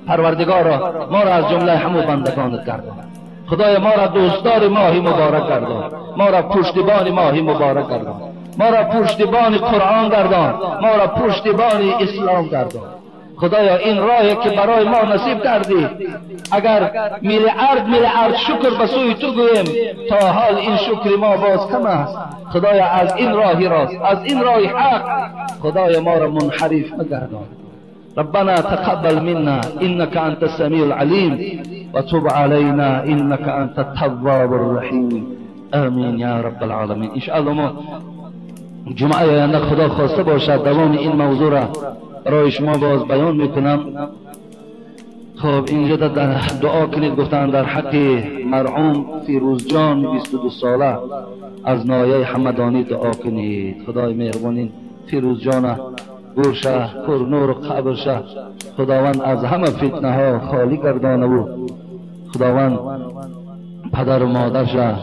پروردگارا ما را از جمله همو بندگانت گردان. خدای ما را دوستدار ماهی مبارک گردان، ما را پشتیبان ماهی مبارک گردان، ما را پشتیبان قرآن گردان، ما را پشتیبان اسلام گردان. خدایا این راهی که برای ما نصیب کردی، اگر میلیارد شکر به سوی تو گوییم تا حال این شکر ما باز کم است. خدایا از این راه راست، از این راه حق، خدایا ما را منحرف مگردان. ربنا تقبل منا انك انت السميع العليم وتب علينا انك انت التواب الرحيم، آمین یا رب العالمین. ان شاء الله ما جمعه آینده خدا خواسته باشد دوام این موضوع را برای شما باز بیان میکنم. خب اینجا در دعا کنید، گفتن در حق مرحوم فیروز جان 22 ساله از ناحیه حمدانی دعا کنید. خدای مهربان فیروز جان گورشه پر نور و قبرشه خداوند از همه فتنه ها خالی گردانه و خداوند پدر و مادرشه